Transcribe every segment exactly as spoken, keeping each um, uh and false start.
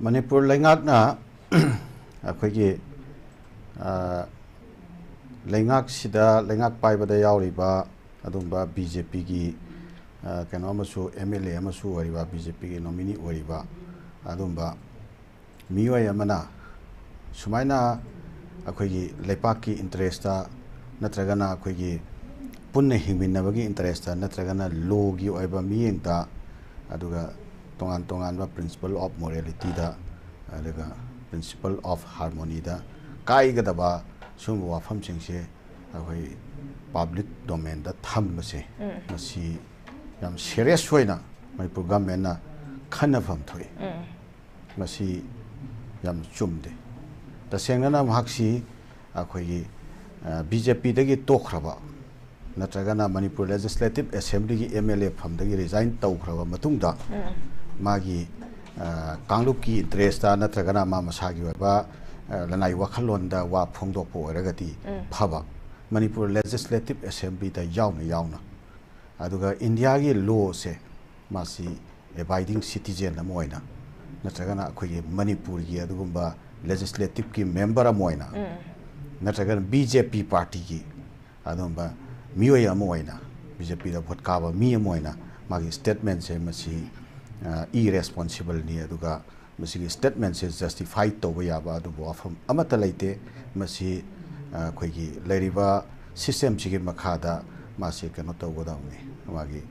ꯃꯅꯤꯄꯨꯔ ꯂꯩꯉꯥꯛꯅ ꯑꯩꯈꯣꯏꯒꯤ, ꯑ, ꯂꯩꯉꯥꯛꯁꯤꯗ, ꯂꯩꯉꯥꯛ ꯄꯥꯏꯕꯗ ꯌꯥꯎꯔꯤꯕ ꯑꯗꯨꯝꯕ ꯕꯤ ꯖꯦ ꯄꯤꯒꯤ, ꯑ, ꯀꯩꯅꯣ ꯑꯃꯁꯨ, ꯑꯦꯝ ꯑꯦꯜ ꯑꯦ ꯑꯃꯁꯨ ꯑꯣꯏꯔꯤꯕ, ꯕꯤ ꯖꯦ ꯄꯤꯒꯤ ꯅꯣꯃꯤꯅꯤ ꯑꯣꯏꯔꯤꯕ ꯑꯗꯨꯝꯕ ꯃꯤꯑꯣꯏ ꯑꯃꯅ ꯁꯨꯃꯥꯏꯅ ꯑꯩꯈꯣꯏꯒꯤ ꯂꯩꯄꯥꯛꯀꯤ ꯏꯟꯇꯔꯦꯁꯇ ꯅꯠꯇ꯭ꯔꯒꯅ ꯑꯩꯈꯣꯏꯒꯤ ꯄꯨꯟꯅ ꯍꯤꯡꯃꯤꯟꯅꯕꯒꯤ ꯏꯟꯇꯔꯦꯁꯇ ꯅꯠꯇ꯭ꯔꯒꯅ ꯂꯣꯒꯤ ꯑꯣꯏꯕ ꯃꯤꯠꯌꯦꯡꯗ, ꯑꯗꯨꯒ ꯇꯣꯉꯥꯟ ꯇꯣꯉꯥꯟꯕ principle of moralityꯗ, ꯑꯗꯨꯒ principle of harmonyꯗ ꯀꯥꯏꯒꯗꯕ ꯁꯤꯒꯨꯝꯕ ꯋꯥꯐꯝꯁꯤꯡꯁꯦ ꯑꯩꯈꯣꯏ public domainꯗ ꯊꯝꯕꯁꯦ, ꯎꯝ꯫ ꯃꯁꯤ ꯌꯥꯝ serious ꯑꯣꯏꯅ ꯃꯅꯤꯄꯨꯔ governmentꯅ ꯈꯟꯅꯐꯝ ꯊꯣꯛꯏ꯫ ꯎꯝ꯫ ꯃꯁꯤ ꯌꯥꯝ ꯆꯨꯝꯗꯦ꯫ ꯇꯁꯦꯡꯅꯅ ꯃꯍꯥꯛꯁꯤ ꯑꯩꯈꯣꯏꯒꯤ, ꯑ, ꯕꯤ ꯖꯦ ꯄꯤꯗꯒꯤ ꯇꯣꯛꯈ꯭ꯔꯕ ꯅꯠꯇ꯭ꯔꯒꯅ ꯃꯅꯤꯄꯨꯔ Legislative Assemblyꯒꯤ ꯑꯦꯝ ꯑꯦꯜ ꯑꯦ ꯐꯝꯗꯒꯤ resign ꯇꯧꯈ꯭ꯔꯕ ꯃꯇꯨꯡꯗ ꯎꯝ꯫ ꯃꯥꯒꯤ, ꯑ, ꯀꯥꯡꯂꯨꯞꯀꯤ ꯏꯟꯇꯔꯦꯁꯇ ꯅꯠꯇ꯭ꯔꯒꯅ ꯃꯥ ꯃꯁꯥꯒꯤ ꯑꯣꯏꯕ, ꯑ, ꯂꯅꯥꯏ ꯋꯥꯈꯜꯂꯣꯟꯗ ꯋꯥ ꯐꯣꯡꯗꯣꯛꯄ ꯑꯣꯏꯔꯒꯗꯤ ꯎꯝ꯫ ꯐꯕ, ꯃꯅꯤꯄꯨꯔ Legislative Assemblyꯗ ꯌꯥꯎꯅ ꯌꯥꯎꯅ, ꯑꯗꯨꯒ ꯏꯟꯗꯤꯌꯥꯒꯤ ꯂꯣꯁꯦ ꯃꯥꯁꯤ abiding citizen ꯑꯃ ꯑꯣꯏꯅ ꯅꯠꯇ꯭ꯔꯒꯅ ꯑꯩꯈꯣꯏꯒꯤ ꯃꯅꯤꯄꯨꯔꯒꯤ ꯑꯗꯨꯒꯨꯝꯕ legislativeꯀꯤ member ꯑꯃ ꯑꯣꯏꯅ ꯎꯝ꯫ ꯅꯠꯇ꯭ꯔꯒꯅ ꯕꯤ ꯖꯦ ꯄꯤ partyꯒꯤ ꯑꯗꯨꯒꯨꯝꯕ ꯃꯤꯑꯣꯏ ꯑꯃ ꯑꯣꯏꯅ, ꯕꯤ ꯖꯦ ꯄꯤꯗ vote ꯀꯥꯕ ꯃꯤ ꯑꯃ ꯑꯣꯏꯅ ꯃꯥꯒꯤ statementꯁꯦ ꯃꯁꯤ, ꯑ, irresponsibleꯅꯤ, ꯑꯗꯨꯒ ꯃꯁꯤꯒꯤ statementꯁꯦ justify ꯇꯧꯕ ꯌꯥꯕ ꯑꯗꯨꯕꯨ ꯋꯥꯐꯝ ꯑꯃꯠꯇ ꯂꯩꯇꯦ꯫ ꯃꯁꯤ, ꯑ, ꯑꯩꯈꯣꯏꯒꯤ ꯂꯩꯔꯤꯕ systemꯁꯤꯒꯤ ꯃꯈꯥꯗ ꯃꯥꯁꯤ ꯀꯩꯅꯣ ꯇꯧꯒꯗꯕꯅꯤ꯫ ꯃꯥꯒꯤ,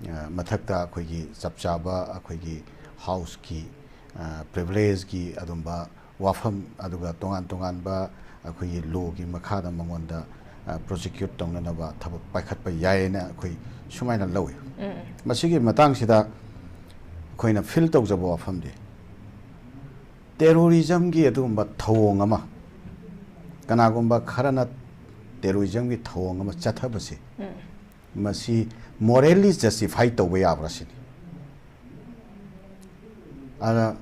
ꯑ, ꯃꯊꯛꯇ ꯑꯩꯈꯣꯏꯒꯤ ꯆꯞ ꯆꯥꯕ ꯑꯩꯈꯣꯏꯒꯤ houseꯀꯤ, ꯑ, privilegeꯀꯤ ꯑꯗꯨꯝꯕ ꯋꯥꯐꯝ, ꯑꯗꯨꯒ ꯇꯣꯉꯥꯟ ꯇꯣꯉꯥꯟꯕ ꯑꯩꯈꯣꯏꯒꯤ lawꯒꯤ ꯃꯈꯥꯗ ꯃꯉꯣꯟꯗ, ꯑ, prosecute ꯇꯧꯅꯅꯕ ꯊꯕꯛ ꯄꯥꯏꯈꯠꯄ ꯌꯥꯏꯌꯦꯅ ꯑꯩꯈꯣꯏ ꯁꯨꯃꯥꯏꯅ ꯂꯧꯏ꯫ ꯎꯝ꯫ ꯃꯁꯤꯒꯤ ꯃꯇꯥꯡꯁꯤꯗ ꯑꯩꯈꯣꯏꯅ feel ꯇꯧꯖꯕ ꯋꯥꯐꯝꯗꯤ, terrorismꯒꯤ ꯑꯗꯨꯒꯨꯝꯕ ꯊꯧꯑꯣꯡ ꯑꯃ, ꯀꯅꯥꯒꯨꯝꯕ ꯈꯔꯅ terrorismꯒꯤ ꯊꯧꯑꯣꯡ ꯑꯃ ꯆꯠꯊꯕꯁꯦ, ꯎꯝ꯫ ꯃꯁꯤ morally justify ꯇꯧꯕ ꯌꯥꯕ꯭ꯔꯥ ꯁꯤꯅꯤ꯫ ꯑꯗ,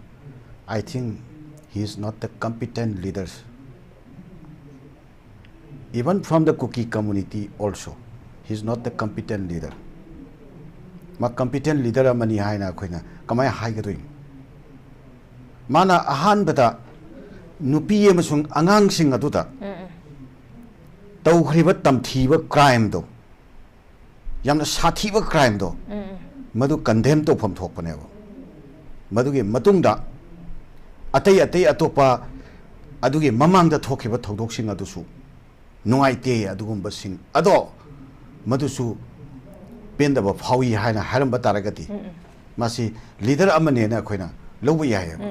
I think he is not the competent leader. Even from the Kuki community also, he is not the competent leader. ꯃꯥ competent leader ꯑꯃꯅꯤ ꯍꯥꯏꯅ ꯑꯩꯈꯣꯏꯅ ꯀꯃꯥꯏꯅ ꯍꯥꯏꯒꯗꯣꯏꯅꯣ? ꯃꯥꯅ ꯑꯍꯥꯟꯕꯗ ꯅꯨꯄꯤ ꯑꯃꯁꯨꯡ ꯑꯉꯥꯡꯁꯤꯡ ꯑꯗꯨꯗ ꯇꯧꯈ꯭ꯔꯤꯕ ꯇꯝꯊꯤꯕ crimeꯗꯣ, ꯌꯥꯝꯅ ꯁꯥꯊꯤꯕ crimeꯗꯣ, ꯃꯗꯨ condemn ꯇꯧꯐꯝ ꯊꯣꯛꯄꯅꯦꯕ꯫ ꯃꯗꯨꯒꯤ ꯃꯇꯨꯡꯗ ꯑꯇꯩ ꯑꯇꯩ ꯑꯇꯣꯞꯄ ꯑꯗꯨꯒꯤ ꯃꯃꯥꯡꯗ ꯊꯣꯛꯈꯤꯕ ꯊꯧꯗꯣꯛꯁꯤꯡ ꯑꯗꯨꯁꯨ ꯅꯨꯡꯉꯥꯏꯇꯦ ꯑꯗꯨꯒꯨꯝꯕꯁꯤꯡ ꯑꯗꯣ, ꯃꯗꯨꯁꯨ ꯄꯦꯟꯗꯕ ꯐꯥꯎꯏ ꯍꯥꯏꯅ ꯍꯥꯏꯔꯝꯕ ꯇꯥꯔꯒꯗꯤ, ꯃꯁꯤ leader ꯑꯃꯅꯦꯅ ꯑꯩꯈꯣꯏꯅ ꯂꯧꯕ ꯌꯥꯏꯑꯕ꯫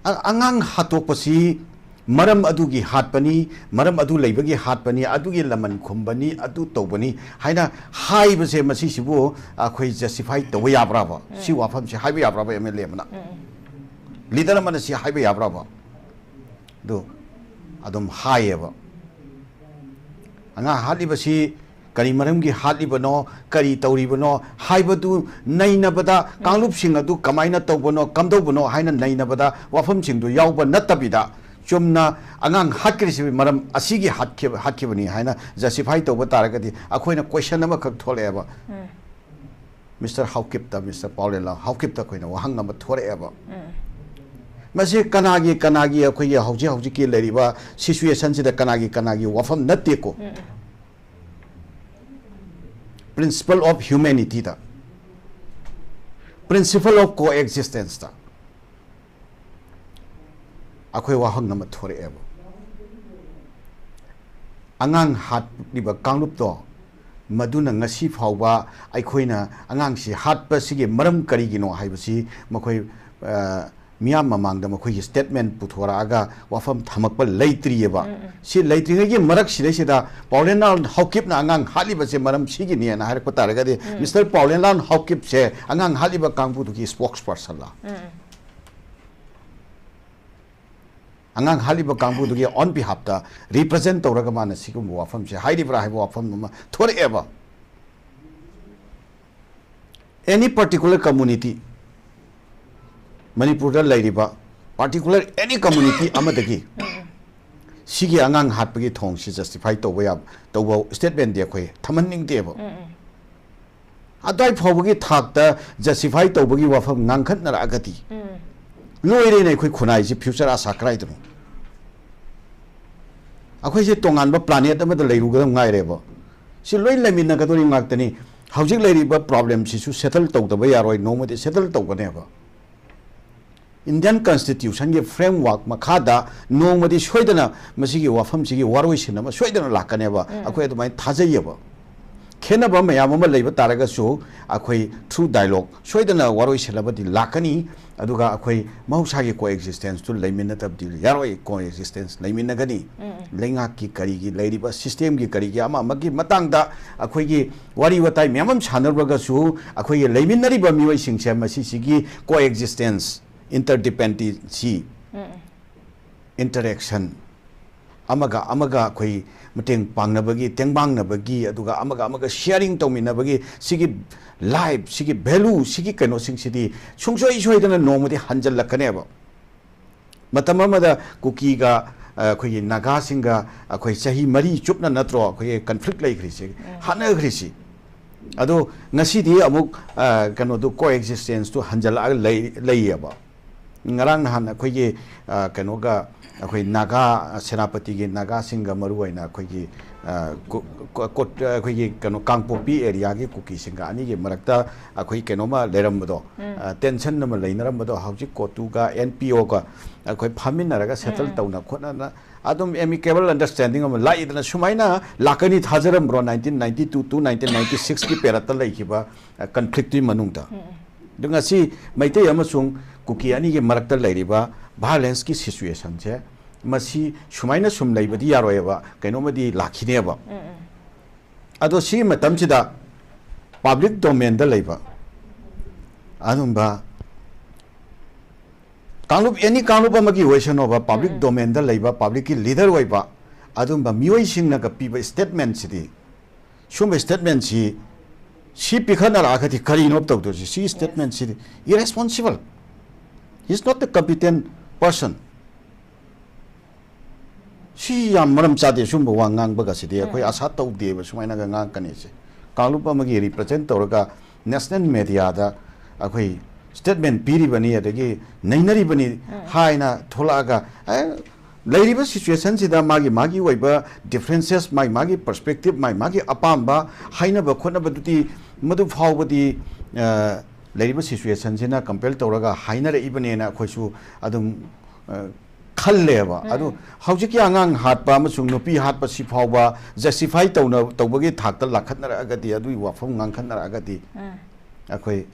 ꯑ-, ꯑꯉꯥꯡ ꯍꯥꯠꯇꯣꯛꯄꯁꯤ ꯃꯔꯝ ꯑꯗꯨꯒꯤ ꯍꯥꯠꯄꯅꯤ, ꯃꯔꯝ ꯑꯗꯨ ꯂꯩꯕꯒꯤ ꯍꯥꯠꯄꯅꯤ, ꯑꯗꯨꯒꯤ ꯂꯃꯟ ꯈꯨꯝꯕꯅꯤ, ꯑꯗꯨ ꯇꯧꯕꯅꯤ ꯍꯥꯏꯅ ꯍꯥꯏꯕꯁꯦ, ꯃꯁꯤꯁꯤꯕꯨ ꯑꯩꯈꯣꯏ justify ꯇꯧꯕ ꯌꯥꯕ꯭ꯔꯥꯕ? ꯁꯤ ꯋꯥꯐꯝꯁꯤ ꯍꯥꯏꯕ ꯌꯥꯕ꯭ꯔꯥꯕ, MLA ꯑꯃꯅ? Leader ꯑꯃꯅ ꯁꯤ ꯍꯥꯏꯕ ꯌꯥꯕ꯭ꯔꯥꯕ? ꯑꯗꯨ ꯑꯗꯨꯝ ꯍꯥꯏꯌꯦꯕ꯫ ꯑꯉꯥꯡ ꯍꯥꯠꯂꯤꯕꯁꯤ ꯀꯔꯤ ꯃꯔꯝꯒꯤ ꯍꯥꯠꯂꯤꯕꯅꯣ, ꯀꯔꯤ ꯇꯧꯔꯤꯕꯅꯣ ꯍꯥꯏꯕꯗꯨ ꯅꯩꯅꯕꯗ, ꯀꯥꯡꯂꯨꯞꯁꯤꯡ ꯑꯗꯨ ꯀꯃꯥꯏꯅ ꯇꯧꯕꯅꯣ, ꯀꯝꯗꯧꯕꯅꯣ ꯍꯥꯏꯅ ꯅꯩꯅꯕꯗ ꯋꯥꯐꯝꯁꯤꯡꯗꯨ ꯌꯥꯎꯕ ꯅꯠꯇꯕꯤꯗ, ꯆꯨꯝꯅ ꯑꯉꯥꯡ ꯍꯥꯠꯈ꯭ꯔꯤꯁꯤ ꯃꯔꯝ ꯑꯁꯤꯒꯤ ꯍꯥꯠꯈꯤꯕ, ꯍꯥꯠꯈꯤꯕꯅꯤ ꯍꯥꯏꯅ justify ꯇꯧꯕ ꯇꯥꯔꯒꯗꯤ, ꯑꯩꯈꯣꯏꯅ question ꯑꯃꯈꯛ ꯊꯣꯛꯂꯛꯑꯦꯕ꯫ Mister ꯍꯥꯎꯀꯤꯞꯇ, Mister ꯄꯥꯎꯂꯦꯟꯂꯥꯜ ꯍꯥꯎꯀꯤꯞꯇ ꯑꯩꯈꯣꯏꯅ ꯋꯥꯍꯪ ꯑꯃ ꯊꯣꯔꯛꯑꯦꯕ꯫ ꯃꯁꯤ ꯀꯅꯥꯒꯤ, ꯀꯅꯥꯒꯤ, ꯑꯩꯈꯣꯏꯒꯤ ꯍꯧꯖꯤꯛ ꯍꯧꯖꯤꯛꯀꯤ ꯂꯩꯔꯤꯕ situationꯁꯤꯗ ꯀꯅꯥꯒꯤ, ꯀꯅꯥꯒꯤ ꯋꯥꯐꯝ ꯅꯠꯇꯦꯀꯣ꯫ Principle of humanityꯗ, principle of coexistenceꯇ ꯑꯩꯈꯣꯏ ꯋꯥꯍꯪ ꯑꯃ ꯊꯣꯔꯛꯑꯦꯕ꯫ ꯑꯉꯥꯡ ꯍꯥꯠꯂꯤꯕ ꯀꯥꯡꯂꯨꯞꯇꯣ, ꯃꯗꯨꯅ ꯉꯁꯤ ꯐꯥꯎꯕ ꯑꯩꯈꯣꯏꯅ ꯑꯉꯥꯡꯁꯤ ꯍꯥꯠꯄꯁꯤꯒꯤ ꯃꯔꯝ ꯀꯔꯤꯒꯤꯅꯣ ꯍꯥꯏꯕꯁꯤ ꯃꯈꯣꯏ, ꯑ, ꯃꯤꯌꯥꯝ ꯃꯃꯥꯡꯗ ꯃꯈꯣꯏꯒꯤ statement ꯄꯨꯊꯣꯔꯛꯑꯒ ꯋꯥꯐꯝ ꯊꯝꯃꯛꯄ ꯂꯩꯇ꯭ꯔꯤꯑꯕ꯫ ꯁꯤ ꯂꯩꯇ꯭ꯔꯤꯉꯩꯒꯤ ꯃꯔꯛꯁꯤꯗꯩꯁꯤꯗ ꯄꯥꯎꯂꯦꯟꯂꯥꯜ ꯍꯥꯎꯀꯤꯞꯅ ꯑꯉꯥꯡ ꯍꯥꯠꯂꯤꯕꯁꯦ ꯃꯔꯝ ꯁꯤꯒꯤꯅꯦꯅ ꯍꯥꯏꯔꯛꯄ ꯇꯥꯔꯒꯗꯤ, Mister ꯄꯥꯎꯂꯦꯟꯂꯥꯜ ꯍꯥꯎꯀꯤꯞꯁꯦ ꯑꯉꯥꯡ ꯍꯥꯠꯂꯤꯕ ꯀꯥꯡꯕꯨꯗꯨꯒꯤ spokespersonꯂ? ꯑꯉꯥꯡ ꯍꯥꯠꯂꯤꯕ ꯀꯥꯡꯕꯨꯗꯨꯒꯤ on behalfꯇ represent ꯇꯧꯔꯒ ꯃꯥꯅ ꯁꯤꯒꯨꯝꯕ ꯋꯥꯐꯝꯁꯦ ꯍꯥꯏꯔꯤꯕ꯭ꯔꯥ ꯍꯥꯏꯕ ꯋꯥꯐꯝ ꯑꯃ ꯊꯣꯔꯛꯑꯦꯕ꯫ Any particular community, ꯃꯅꯤꯄꯨꯔꯗ ꯂꯩꯔꯤꯕ particular any community ꯑꯃꯗꯒꯤ ꯁꯤꯒꯤ ꯑꯉꯥꯡ ꯍꯥꯠꯄꯒꯤ ꯊꯧꯑꯣꯡꯁꯤ justify ꯇꯧꯕ ꯌꯥꯕ, ꯇꯧꯕ statementꯗꯤ ꯑꯩꯈꯣꯏ ꯊꯝꯍꯟꯅꯤꯡꯗꯦꯕ꯫ ꯑꯗ꯭ꯋꯥꯏ ꯐꯥꯎꯕꯒꯤ ꯊꯥꯛꯇ justify ꯇꯧꯕꯒꯤ ꯋꯥꯐꯝ ꯉꯥꯡꯈꯠꯅꯔꯛꯑꯒꯗꯤ, ꯂꯣꯏꯔꯦꯅꯦ ꯑꯩꯈꯣꯏ ꯈꯨꯟꯅꯥꯏꯁꯤ꯫ ꯐ꯭ꯌꯨꯆꯔ ꯑꯥꯁꯥ ꯀꯗꯥꯏꯗꯅꯣ? ꯑꯩꯈꯣꯏꯁꯦ ꯇꯣꯉꯥꯟꯕ ꯄ꯭ꯂꯥꯅꯦꯠ ꯑꯃꯗ ꯂꯩꯔꯨꯒꯗꯕ ꯉꯥꯏꯔꯦꯕ꯫ ꯁꯤ ꯂꯣꯏ ꯂꯩꯃꯤꯟꯅꯒꯗꯧꯔꯤ ꯉꯥꯛꯇꯅꯤ꯫ ꯍꯧꯖꯤꯛ ꯂꯩꯔꯤꯕ ꯄ꯭ꯔꯣꯕ꯭ꯂꯦꯝꯁꯤꯁꯨ ꯁꯦꯇꯜ ꯇꯧꯗꯕ ꯌꯥꯔꯣꯏ, ꯅꯣꯡꯃꯗꯤ ꯁꯦꯇꯜ ꯇꯧꯒꯅꯦꯕ꯫ ꯏꯟꯗꯤꯌꯟ ꯀꯟꯁꯇꯤꯇ꯭ꯌꯨꯁꯟꯒꯤ ꯐ꯭ꯔꯦꯝꯋꯥꯔꯛ ꯃꯈꯥꯗ ꯅꯣꯡꯃꯗꯤ ꯁꯣꯏꯗꯅ ꯃꯁꯤꯒꯤ ꯋꯥꯐꯝꯁꯤꯒꯤ ꯋꯥꯔꯣꯏꯁꯤꯟ ꯑꯃ ꯁꯣꯏꯗꯅ ꯂꯥꯛꯀꯅꯦꯕ꯫ ꯑꯩꯈꯣꯏ ꯑꯗꯨꯃꯥꯏꯅ ꯊꯥꯖꯩꯌꯦꯕ꯫ ꯈꯦꯠꯅꯕ ꯃꯌꯥꯝ ꯑꯃ ꯂꯩꯕ ꯇꯥꯔꯒꯁꯨ ꯑꯩꯈꯣꯏ through dialogue ꯁꯣꯏꯗꯅ ꯋꯥꯔꯣꯏꯁꯤꯟ ꯑꯃꯗꯤ ꯂꯥꯛꯀꯅꯤ꯫ ꯑꯗꯨꯒ ꯑꯩꯈꯣꯏ ꯃꯍꯧꯁꯥꯒꯤ ꯀꯣ ꯑꯦꯛꯖꯤꯁꯇꯦꯟꯁꯇꯨ ꯂꯩꯃꯤꯟꯅꯗꯕꯗꯤ ꯌꯥꯔꯣꯏ꯫ ꯀꯣ ꯑꯦꯛꯖꯤꯁꯇꯦꯟꯁ ꯂꯩꯃꯤꯟꯅꯒꯅꯤ꯫ ꯂꯩꯉꯥꯛꯀꯤ ꯀꯔꯤꯒꯤ ꯂꯩꯔꯤꯕ ꯁꯤꯁꯇꯦꯝꯒꯤ ꯀꯔꯤꯒꯤ ꯑꯃ ꯑꯃꯒꯤ ꯃꯇꯥꯡꯗ ꯑꯩꯈꯣꯏꯒꯤ ꯋꯥꯔꯤ ꯋꯥꯇꯥꯏ ꯃꯌꯥꯝ ꯑꯃ ꯁꯥꯟꯅꯔꯨꯔꯒꯁꯨ ꯑꯩꯈꯣꯏꯒꯤ ꯂꯩꯃꯤꯟꯅꯔꯤꯕ ꯃꯤꯑꯣꯏꯁꯤꯡꯁꯦ ꯃꯁꯤꯁꯤꯒꯤ ꯀꯣ ꯑꯦꯛꯖꯤꯁꯇꯦꯟꯁ, ꯏꯟꯇꯔꯗꯤꯄꯦꯟꯗꯦꯟꯁꯤ, ꯏꯟꯇꯔꯦꯛꯁꯟ, ꯑꯃꯒ ꯑꯃꯒ ꯑꯩꯈꯣꯏ ꯃꯇꯦꯡ ꯄꯥꯡꯅꯕꯒꯤ, ꯇꯦꯡꯕꯥꯡꯅꯕꯒꯤ, ꯑꯗꯨꯒ ꯑꯃꯒ ꯑꯃꯒ ꯁꯤꯌꯥꯔꯤꯡ ꯇꯧꯃꯤꯟꯅꯕꯒꯤ ꯁꯤꯒꯤ ꯂꯥꯏꯐ, ꯁꯤꯒꯤ ꯚꯦꯂꯨ, ꯁꯤꯒꯤ ꯀꯩꯅꯣꯁꯤꯡꯁꯤꯗꯤ ꯁꯨꯡꯁꯣꯏ ꯁꯣꯏꯗꯅ ꯅꯣꯡꯃꯗꯤ ꯍꯟꯖꯜꯂꯛꯀꯅꯦꯕ꯫ ꯃꯇꯝ ꯑꯃꯗ ꯀꯨꯀꯤꯒ, ꯑ, ꯑꯩꯈꯣꯏꯒꯤ ꯅꯥꯒꯥꯁꯤꯡꯒ ꯑꯩꯈꯣꯏ ꯆꯍꯤ ꯃꯔꯤ ꯆꯨꯞꯅ ꯅꯠꯇ꯭ꯔꯣ ꯑꯩꯈꯣꯏꯒꯤ ꯀꯟꯐ꯭ꯂꯤꯛ ꯂꯩꯈ꯭ꯔꯤꯁꯦ, ꯍꯥꯠꯅꯈ꯭ꯔꯤꯁꯤ? ꯑꯗꯣ ꯉꯁꯤꯗꯤ ꯑꯃꯨꯛ, ꯑ, ꯀꯩꯅꯣꯗꯨ, ꯀꯣ ꯑꯦꯛꯖꯤꯁꯇꯦꯟꯁꯇꯨ ꯍꯟꯖꯜꯂꯛꯑꯒ ꯂꯩ-, ꯂꯩꯌꯦꯕ꯫ ꯉꯔꯥꯡ ꯅꯍꯥꯟ ꯑꯩꯈꯣꯏꯒꯤ, ꯑ, ꯀꯩꯅꯣꯒ, ꯑꯩꯈꯣꯏ ꯅꯥꯒꯥ, ꯁꯦꯅꯥꯄꯇꯤꯒꯤ ꯅꯥꯒꯥꯁꯤꯡꯒ ꯃꯔꯨ ꯑꯣꯏꯅ ꯑꯩꯈꯣꯏꯒꯤ, ꯑ, ꯀꯣ-, ꯀꯣ-, ꯀꯣꯠ-, ꯑꯩꯈꯣꯏꯒꯤ ꯀꯩꯅꯣ, ꯀꯥꯡꯄꯣꯛꯄꯤ ꯑꯦꯔꯤꯌꯥꯒꯤ ꯀꯨꯀꯤꯁꯤꯡꯒ ꯑꯅꯤꯒꯤ ꯃꯔꯛꯇ ꯑꯩꯈꯣꯏ ꯀꯩꯅꯣꯝꯃ ꯂꯩꯔꯝꯕꯗꯣ, ꯑ, ꯇꯦꯟꯁꯟ ꯑꯃ ꯂꯩꯅꯔꯝꯕꯗꯣ, ꯍꯧꯖꯤꯛ ꯀꯣꯇꯨꯒ ꯑꯦꯟ ꯄꯤ ꯑꯣꯒ ꯑꯩꯈꯣꯏ ꯐꯝꯃꯤꯟꯅꯔꯒ ꯁꯦꯇꯜ ꯇꯧꯅ ꯈꯣꯠꯅꯅ ꯑꯗꯨꯝ ꯑꯦꯃꯤꯀꯦꯕꯜ ꯑꯟꯗꯔꯁꯇꯦꯟꯗꯤꯡ ꯑꯃ ꯂꯥꯛꯏꯗꯅ, ꯁꯨꯃꯥꯏꯅ ꯂꯥꯛꯀꯅꯤ ꯊꯥꯖꯔꯝꯕ꯭ꯔꯣ? Nineteen ninety two to nineteen ninety six ꯀꯤ ꯄꯦꯔꯠꯇ ꯂꯩꯈꯤꯕ, ꯑ, ꯀꯟꯐ꯭ꯂꯤꯛꯇꯨꯒꯤ ꯃꯅꯨꯡꯗ꯫ ꯑꯗꯨ ꯉꯁꯤ ꯃꯩꯇꯩ ꯑꯃꯁꯨꯡ ꯀꯨꯀꯤ ꯑꯅꯤꯒꯤ ꯃꯔꯛꯇ ꯂꯩꯔꯤꯕ ꯚꯥꯏꯑꯣꯂꯦꯟꯁꯀꯤ ꯁꯤꯆꯨꯋꯦꯁꯟꯁꯦ, ꯃꯁꯤ ꯁꯨꯃꯥꯏꯅ ꯁꯨꯝ ꯂꯩꯕꯗꯤ ꯌꯥꯔꯣꯏꯑꯕ, ꯀꯩꯅꯣꯝꯃꯗꯤ ꯂꯥꯛꯈꯤꯅꯦꯕ꯫ ꯑꯗꯣ ꯁꯤꯒꯤ ꯃꯇꯝꯁꯤꯗ ꯄꯕ꯭ꯂꯤꯛ ꯗꯣꯃꯦꯟꯗ ꯂꯩꯕ ꯑꯗꯨꯝꯕ ꯀꯥꯡꯂꯨꯞ, ꯑꯦꯅꯤ ꯀꯥꯡꯂꯨꯞ ꯑꯃꯒꯤ ꯑꯣꯏꯁꯅꯣꯕ, ꯄꯕ꯭ꯂꯤꯛ ꯗꯣꯃꯦꯟꯗ ꯂꯩꯕ, ꯄꯕ꯭ꯂꯤꯛꯀꯤ ꯂꯤꯗꯔ ꯑꯣꯏꯕ ꯑꯗꯨꯝꯕ ꯃꯤꯑꯣꯏꯁꯤꯡꯅꯒ ꯄꯤꯕ ꯁ꯭ꯇꯦꯠꯃꯦꯟꯁꯤꯗꯤ, ꯁꯨꯝꯕ ꯁ꯭ꯇꯦꯠꯃꯦꯟꯁꯤ ꯁꯤ ꯄꯤꯈꯠꯅꯔꯛꯑꯒꯗꯤ ꯀꯔꯤꯅꯣ ꯇꯧꯗꯣꯏꯁꯤ? ꯁꯤ ꯁ꯭ꯇꯦꯠꯃꯦꯟꯁꯤꯗꯤ irresponsible, he is not a competent person꯫ ꯁꯤ ꯌꯥꯝ ꯃꯔꯝ ꯆꯥꯗꯦ꯫ ꯁꯨꯝꯕ ꯋꯥ ꯉꯥꯡꯕꯒꯁꯤꯗꯤ ꯑꯩꯈꯣꯏ ꯑꯥꯁꯥ ꯇꯧꯗꯦꯕ ꯁꯨꯃꯥꯏꯅꯒ ꯉꯥꯡꯉꯛꯀꯅꯤꯁꯦ꯫ ꯀꯥꯡꯂꯨꯞ ꯑꯃꯒꯤ ꯔꯤꯄ꯭ꯔꯖꯦꯟ ꯇꯧꯔꯒ ꯅꯦꯁꯅꯦꯜ ꯃꯦꯗꯤꯌꯥꯗ ꯑꯩꯈꯣꯏ ꯁ꯭ꯇꯦꯠꯃꯦꯟ ꯄꯤꯔꯤꯕꯅꯤ, ꯑꯗꯒꯤ ꯅꯩꯅꯔꯤꯕꯅꯤ ꯍꯥꯏꯅ ꯊꯣꯛꯂꯛꯑꯒ, ꯑꯦ, ꯂꯩꯔꯤꯕ ꯁꯤꯆꯨꯋꯦꯁꯟꯁꯤꯗ ꯃꯥꯒꯤ ꯃꯥꯒꯤ ꯑꯣꯏꯕ ꯗꯤꯐ꯭ꯔꯦꯟꯁꯦꯁ, ꯃꯥꯒꯤ ꯃꯥꯒꯤ ꯄꯔꯁꯄꯦꯛꯇꯤꯞ, ꯃꯥꯒꯤ ꯃꯥꯒꯤ ꯑꯄꯥꯝꯕ ꯍꯥꯏꯅꯕ ꯈꯣꯠꯅꯕꯗꯨꯗꯤ, ꯃꯗꯨ ꯐꯥꯎꯕꯗꯤ, ꯑ, ꯂꯩꯔꯤꯕ ꯁꯤꯆꯨꯋꯦꯁꯟꯁꯤꯅ ꯀꯝꯄꯦꯜ ꯇꯧꯔꯒ ꯍꯥꯏꯅꯔꯛꯏꯕꯅꯦꯅ ꯑꯩꯈꯣꯏꯁꯨ ꯑꯗꯨꯝ, ꯑ, ꯈꯜꯂꯦꯕ꯫ ꯑꯗꯨ ꯍꯧꯖꯤꯛꯀꯤ ꯑꯉꯥꯡ ꯍꯥꯠꯄ ꯑꯃꯁꯨꯡ ꯅꯨꯄꯤ ꯍꯥꯠꯄꯁꯤ ꯐꯥꯎꯕ ꯖꯁꯇꯤꯐꯥꯏ ꯇꯧꯅ-, ꯇꯧꯕꯒꯤ ꯊꯥꯛꯇ ꯂꯥꯈꯠꯅꯔꯛꯑꯒꯗꯤ, ꯑꯗꯨꯒꯤ ꯋꯥꯐꯝ ꯉꯥꯡꯈꯠꯅꯔꯛꯑꯒꯗꯤ, ꯑꯩꯈꯣꯏ,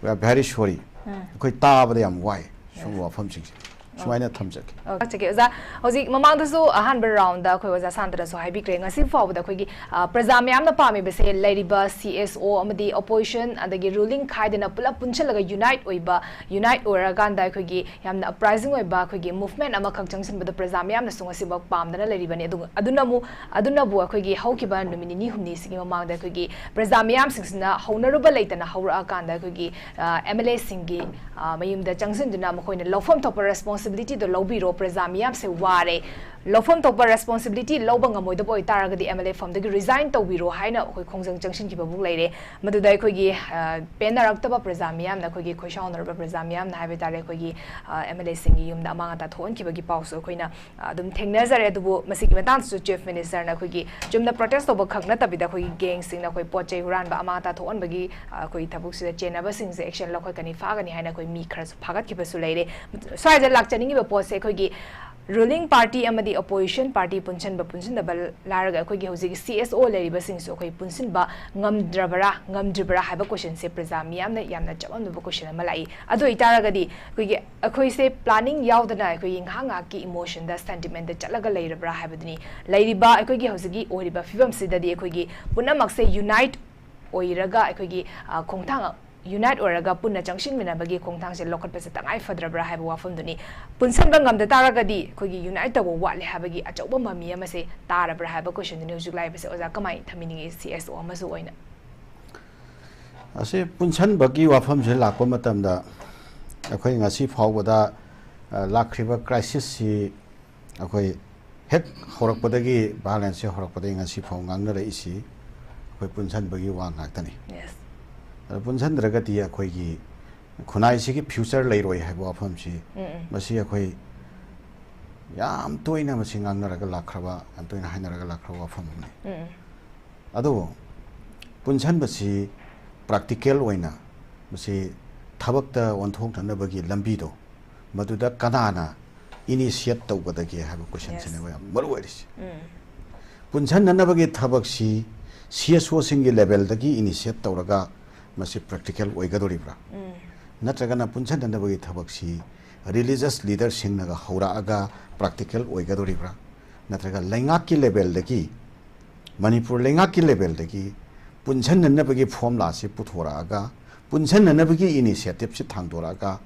we are very sorry, ꯑꯩꯈꯣꯏ ꯇꯥꯕꯗ ꯌꯥꯝ ꯋꯥꯏ ꯁꯨꯝꯕ ꯋꯥꯐꯝꯁꯤꯡꯁꯦ꯫ ꯁꯨꯃꯥꯏꯅ ꯊꯝꯖꯒꯦ꯫ ꯑꯣ, ꯆꯠꯆꯒꯦ꯫ ꯑꯣꯖꯥ, ꯍꯧꯖꯤꯛ ꯃꯃꯥꯡꯗꯁꯨ ꯑꯍꯥꯟꯕ ꯔꯥꯎꯟꯗ ꯑꯩꯈꯣꯏ ꯑꯣꯖꯥ ꯁꯥꯟꯇꯅꯁꯨ ꯍꯥꯏꯕꯤꯈ꯭ꯔꯦ, ꯉꯁꯤ ꯐꯥꯎꯕꯗ ꯑꯩꯈꯣꯏꯒꯤ, ꯑ, ꯄ꯭ꯔꯖꯥ ꯃꯌꯥꯝꯅ ꯄꯥꯝꯃꯤꯕꯁꯦ ꯂꯩꯔꯤꯕ ꯁꯤ ꯑꯦꯁ ꯑꯣ ꯑꯃꯗꯤ ꯑꯣꯄꯣꯖꯤꯁꯟ ꯑꯗꯒꯤ ꯔꯨꯂꯤꯡ ꯈꯥꯏꯗꯅ ꯄꯨꯂꯞ ꯄꯨꯟꯁꯤꯜꯂꯒ ꯌꯨꯅꯥꯏꯠ ꯑꯣꯏꯕ, ꯌꯨꯅꯥꯏꯠ ꯑꯣꯏꯔꯀꯥꯟꯗ ꯑꯩꯈꯣꯏꯒꯤ ꯌꯥꯝꯅ ꯑꯞꯔꯥꯏꯖꯤꯡ ꯑꯣꯏꯕ ꯑꯩꯈꯣꯏꯒꯤ ꯃꯨꯚꯃꯦꯟꯠ ꯑꯃꯈꯛ ꯆꯪꯁꯤꯟꯕꯗ ꯄ꯭ꯔꯖꯥ ꯃꯌꯥꯝꯅꯁꯨ ꯉꯁꯤꯐꯥꯎ ꯄꯥꯝꯗꯅ ꯂꯩꯔꯤꯕꯅꯤ꯫ ꯑꯗꯨꯒ ꯑꯗꯨꯅꯕꯨ, ꯑꯗꯨꯅꯕꯨ ꯑꯩꯈꯣꯏꯒꯤ ꯍꯧꯈꯤꯕ ꯅꯨꯃꯤꯠ ꯅꯤꯅꯤ ꯍꯨꯝꯅꯤꯁꯤꯒꯤ ꯃꯃꯥꯡꯗ ꯑꯩꯈꯣꯏꯒꯤ ꯄ꯭ꯔꯖꯥ ꯃꯤꯌꯥꯝꯁꯤꯡꯁꯤꯅ ꯍꯧꯅꯔꯨꯕ ꯂꯩꯇꯅ ꯍꯧꯔꯛꯑꯀꯥꯟꯗ ꯑꯩꯈꯣꯏꯒꯤ, ꯑ, ꯑꯦꯝ ꯑꯦꯜ ꯑꯦꯁꯤꯡꯒꯤ, ꯑ, ꯃꯌꯨꯝꯗ ꯆꯪꯁꯤꯟꯗꯨꯅ ꯃꯈꯣꯏꯅ ꯂꯧꯐꯝ ꯊꯣꯛꯄ ꯔꯦꯁꯄꯣꯟꯁꯤꯕꯤꯂꯤꯇꯤꯗꯣ ꯂꯧꯕꯤꯔꯣ, ꯄ꯭ꯔꯖꯥ ꯃꯤꯌꯥꯝꯁꯦ ꯋꯥꯔꯦ, ꯂꯧꯐꯝ ꯊꯣꯛꯄ ꯔꯦꯁꯄꯣꯟꯁꯤꯕꯤꯂꯤꯇꯤ ꯂꯧꯕ ꯉꯝꯃꯣꯏꯗꯕ ꯑꯣꯏꯇꯥꯔꯒꯗꯤ ꯑꯦꯝ ꯑꯦꯜ ꯑꯦ ꯐꯝꯗꯒꯤ ꯔꯤꯖꯥꯏꯟ ꯇꯧꯕꯤꯔꯣ ꯍꯥꯏꯅ ꯑꯩꯈꯣꯏ ꯈꯣꯡꯖꯪ ꯆꯪꯁꯤꯟꯈꯤꯕꯕꯨ ꯂꯩꯔꯦ꯫ ꯃꯗꯨꯗ ꯑꯩꯈꯣꯏꯒꯤ, ꯑ, ꯄꯦꯟꯅꯔꯛꯇꯕ ꯄ꯭ꯔꯖꯥ ꯃꯤꯌꯥꯝꯅ, ꯑꯩꯈꯣꯏꯒꯤ ꯈꯣꯏꯁꯥꯎꯅꯔꯕ ꯄ꯭ꯔꯖꯥ ꯃꯤꯌꯥꯝꯅ ꯍꯥꯏꯕ ꯇꯥꯔꯦ, ꯑꯩꯈꯣꯏꯒꯤ, ꯑ, ꯑꯦꯝ ꯑꯦꯜ ꯑꯦꯁꯤꯡꯒꯤ ꯌꯨꯝꯗ ꯑꯃꯥꯡ ꯑꯇꯥ ꯊꯣꯛꯍꯟꯈꯤꯕꯒꯤ ꯄꯥꯎꯁꯨ ꯑꯩꯈꯣꯏꯅ, ꯑ, ꯑꯗꯨꯝ ꯊꯦꯡꯅꯖꯔꯦ꯫ ꯑꯗꯨꯕꯨ ꯃꯁꯤꯒꯤ ꯃꯇꯥꯡꯗꯁꯨ ꯆꯤꯐ ꯃꯤꯅꯤꯁꯇꯔꯅ ꯑꯩꯈꯣꯏꯒꯤ ꯆꯨꯝꯅ ꯄ꯭ꯔꯣꯇꯦꯁ ꯇꯧꯕ ꯈꯛ ꯅꯠꯇꯕꯤꯗ ꯑꯩꯈꯣꯏꯒꯤ ꯒꯦꯡꯁꯤꯡꯅ ꯑꯩꯈꯣꯏ ꯄꯣꯠ ꯆꯩ ꯍꯨꯔꯥꯟꯕ ꯑꯃꯥꯡ ꯑꯇꯥ ꯊꯣꯛꯍꯟꯕꯒꯤ, ꯑ, ꯑꯩꯈꯣꯏ ꯊꯕꯛꯁꯤꯗ ꯆꯦꯟꯅꯕꯁꯤꯡꯁꯦ ꯑꯦꯛꯁꯟ ꯂꯧꯈꯠꯀꯅꯤ, ꯐꯥꯒꯅꯤ ꯍꯥꯏꯅ ꯑꯩꯈꯣꯏ ꯃꯤ ꯈꯔꯁꯨ ꯐꯥꯒꯠꯈꯤꯕꯁꯨ ꯂꯩꯔꯦ꯫ ꯁ꯭ꯋꯥꯏꯗ ꯂꯥꯛꯆꯅꯤꯡꯉꯤꯕ ꯄꯣꯠꯁꯦ ꯑꯩꯈꯣꯏꯒꯤ ꯔꯨꯂꯤꯡ ꯄꯥꯔꯇꯤ ꯑꯃꯗꯤ ꯑꯣꯄꯣꯖꯤꯁꯟ ꯄꯥꯔꯇꯤ ꯄꯨꯟꯁꯤꯟꯕ ꯄꯨꯟꯁꯤꯟꯗꯕ ꯂꯥꯏꯔꯒ ꯑꯩꯈꯣꯏꯒꯤ ꯍꯧꯖꯤꯛ ꯁꯤ ꯑꯦꯁ ꯑꯣ ꯂꯩꯔꯤꯕꯁꯤꯡꯁꯨ ꯑꯩꯈꯣꯏ ꯄꯨꯟꯁꯤꯟꯕ ꯉꯝꯗ꯭ꯔꯕ꯭ꯔꯥ, ꯉꯝꯗ꯭ꯔꯤꯕ꯭ꯔꯥ ꯍꯥꯏꯕ ꯀꯣꯏꯁꯟꯁꯦ ꯄ꯭ꯔꯖꯥ ꯃꯤꯌꯥꯝꯅ ꯌꯥꯝꯅ ꯆꯃꯝꯅꯕ ꯀꯣꯏꯁꯟ ꯑꯃ ꯂꯥꯛꯏ꯫ ꯑꯗꯨ ꯑꯣꯏꯇꯥꯔꯒꯗꯤ ꯑꯩꯈꯣꯏꯒꯤ, ꯑꯩꯈꯣꯏꯁꯦ ꯄ꯭ꯂꯥꯅꯤꯡ ꯌꯥꯎꯗꯅ ꯑꯩꯈꯣꯏꯒꯤ ꯉꯥꯏꯍꯥꯛ ꯉꯥꯏꯍꯥꯛꯀꯤ ꯏꯃꯣꯁꯟꯗ, ꯁꯦꯟꯇꯤꯃꯦꯟꯗ ꯆꯠꯂꯒ ꯂꯩꯔꯕ꯭ꯔꯥ ꯍꯥꯏꯕꯗꯨꯅꯤ꯫ ꯂꯩꯔꯤꯕ, ꯑꯩꯈꯣꯏꯒꯤ ꯍꯧꯖꯤꯛꯀꯤ ꯑꯣꯏꯔꯤꯕ ꯐꯤꯕꯝꯁꯤꯗꯗꯤ ꯑꯩꯈꯣꯏꯒꯤ ꯄꯨꯝꯅꯃꯛꯁꯦ ꯌꯨꯅꯥꯏꯠ ꯑꯣꯏꯔꯒ ꯑꯩꯈꯣꯏꯒꯤ, ꯑ, ꯈꯣꯡꯊꯥꯡ ꯌꯨꯅꯥꯏꯠ ꯑꯣꯏꯔꯒ ꯄꯨꯟꯅ ꯆꯪꯁꯤꯟꯃꯤꯟꯅꯕꯒꯤ ꯈꯣꯡꯊꯥꯡꯁꯦ ꯂꯧꯈꯠꯄꯁꯦ ꯇꯉꯥꯏ ꯐꯗ꯭ꯔꯕ꯭ꯔꯥ ꯍꯥꯏꯕ ꯋꯥꯐꯝꯗꯨꯅꯤ꯫ ꯄꯨꯟꯁꯤꯟꯕ ꯉꯝꯗ ꯇꯥꯔꯒꯗꯤ ꯑꯩꯈꯣꯏꯒꯤ ꯌꯨꯅꯥꯏꯠ ꯇꯧꯕ ꯋꯥꯠꯂꯦ ꯍꯥꯏꯕꯒꯤ ꯑꯆꯧꯕ ꯃꯃꯤ ꯑꯃꯁꯦ ꯇꯥꯔꯕ꯭ꯔꯥ ꯍꯥꯏꯕ ꯀꯣꯏꯁꯟꯗꯨꯅꯤ ꯍꯧꯖꯤꯛ ꯂꯥꯛꯏꯕꯁꯦ꯫ ꯑꯣꯖꯥ, ꯀꯃꯥꯏꯅ ꯊꯝꯕꯤꯅꯤꯡꯉꯤ ꯁꯤ ꯑꯦꯁ ꯑꯣ ꯑꯃꯁꯨ ꯑꯣꯏꯅ? ꯑꯁꯤ ꯄꯨꯟꯁꯤꯟꯕꯒꯤ ꯋꯥꯐꯝꯁꯦ ꯂꯥꯛꯄ ꯃꯇꯝꯗ ꯑꯩꯈꯣꯏ ꯉꯁꯤ ꯐꯥꯎꯕꯗ, ꯑ, ꯂꯥꯛꯈ꯭ꯔꯤꯕ ꯀ꯭ꯔꯥꯏꯁꯤꯁꯁꯤ ꯑꯩꯈꯣꯏ ꯍꯦꯛ ꯍꯧꯔꯛꯄꯗꯒꯤ, ꯚꯥꯏꯑꯣꯂꯦꯟꯁꯁꯦ ꯍꯧꯔꯛꯄꯗꯒꯤ ꯉꯁꯤ ꯐꯥꯎ ꯉꯥꯡꯅꯔꯛꯏꯁꯤ ꯑꯩꯈꯣꯏ ꯄꯨꯟꯁꯤꯟꯕꯒꯤ ꯋꯥ ꯉꯥꯛꯇꯅꯤ꯫ Yes. ꯑꯗꯣ ꯄꯨꯟꯁꯤꯟꯗ꯭ꯔꯒꯗꯤ ꯑꯩꯈꯣꯏꯒꯤ, ꯈꯨꯟꯅꯥꯏꯁꯤꯒꯤ ꯐ꯭ꯌꯨꯆꯔ ꯂꯩꯔꯣꯏ ꯍꯥꯏꯕ ꯋꯥꯐꯝꯁꯤ, ꯎꯝ, ꯎꯝ꯫ ꯃꯁꯤ ꯑꯩꯈꯣꯏ ꯌꯥꯝ ꯇꯣꯏꯅ ꯃꯁꯤ ꯉꯥꯡꯅꯔꯒ ꯂꯥꯛꯈ꯭ꯔꯕ, ꯌꯥꯝ ꯇꯣꯏꯅ ꯍꯥꯏꯅꯔꯒ ꯂꯥꯛꯈ꯭ꯔꯕ ꯋꯥꯐꯝ ꯑꯃꯅꯤ꯫ ꯎꯝ, ꯎꯝ꯫ ꯑꯗꯨꯕꯨ ꯄꯨꯟꯁꯤꯟꯕꯁꯤ ꯄ꯭ꯔꯥꯛꯇꯤꯀꯦꯜ ꯑꯣꯏꯅ ꯃꯁꯤ ꯊꯕꯛꯇ ꯑꯣꯟꯊꯣꯛꯅꯅꯕꯒꯤ ꯂꯝꯕꯤꯗꯣ, ꯃꯗꯨꯗ ꯀꯅꯥꯅ ꯏꯅꯤꯁꯤꯌꯦꯠ ꯇꯧꯒꯗꯒꯦ ꯍꯥꯏꯕ ꯀꯣꯏꯁꯟꯁꯤꯅꯦꯕ ꯌꯥꯝ ꯃꯔꯨ ꯑꯣꯏꯔꯤꯁꯦ꯫ ꯎꯝ꯫ ꯄꯨꯟꯁꯤꯟꯅꯅꯕꯒꯤ ꯊꯕꯛꯁꯤ ꯁꯤ ꯑꯦꯁ ꯑꯣꯁꯤꯡꯒꯤ ꯂꯦꯚꯦꯜꯗꯒꯤ ꯏꯅꯤꯁꯤꯌꯦꯠ ꯇꯧꯔꯒ ꯃꯁꯤ ꯄ꯭ꯔꯥꯛꯇꯤꯀꯦꯜ ꯑꯣꯏꯒꯗꯧꯔꯤꯕ꯭ꯔꯥ? ꯎꯝ꯫ ꯅꯠꯇ꯭ꯔꯒꯅ ꯄꯨꯟꯁꯤꯟꯅꯅꯕꯒꯤ ꯊꯕꯛꯁꯤ ꯔꯤꯂꯤꯖꯁ ꯂꯤꯗꯔꯁꯤꯡꯅꯒ ꯍꯧꯔꯛꯑꯒ ꯄ꯭ꯔꯥꯛꯇꯤꯀꯦꯜ ꯑꯣꯏꯒꯗꯧꯔꯤꯕ꯭ꯔꯥ? ꯅꯠꯇ꯭ꯔꯒ ꯂꯩꯉꯥꯛꯀꯤ ꯂꯦꯚꯦꯜꯗꯒꯤ, ꯃꯅꯤꯄꯨꯔ ꯂꯩꯉꯥꯛꯀꯤ ꯂꯦꯚꯦꯜꯗꯒꯤ ꯄꯨꯟꯁꯤꯟꯅꯅꯕꯒꯤ ꯐꯣꯔꯃꯨꯂꯥꯁꯤ ꯄꯨꯊꯣꯔꯛꯑꯒ, ꯄꯨꯟꯁꯤꯟꯅꯅꯕꯒꯤ ꯏꯅꯤꯁꯤꯌꯦꯇꯤꯞꯁꯤ ꯊꯥꯡꯗꯣꯔꯛꯑꯒ,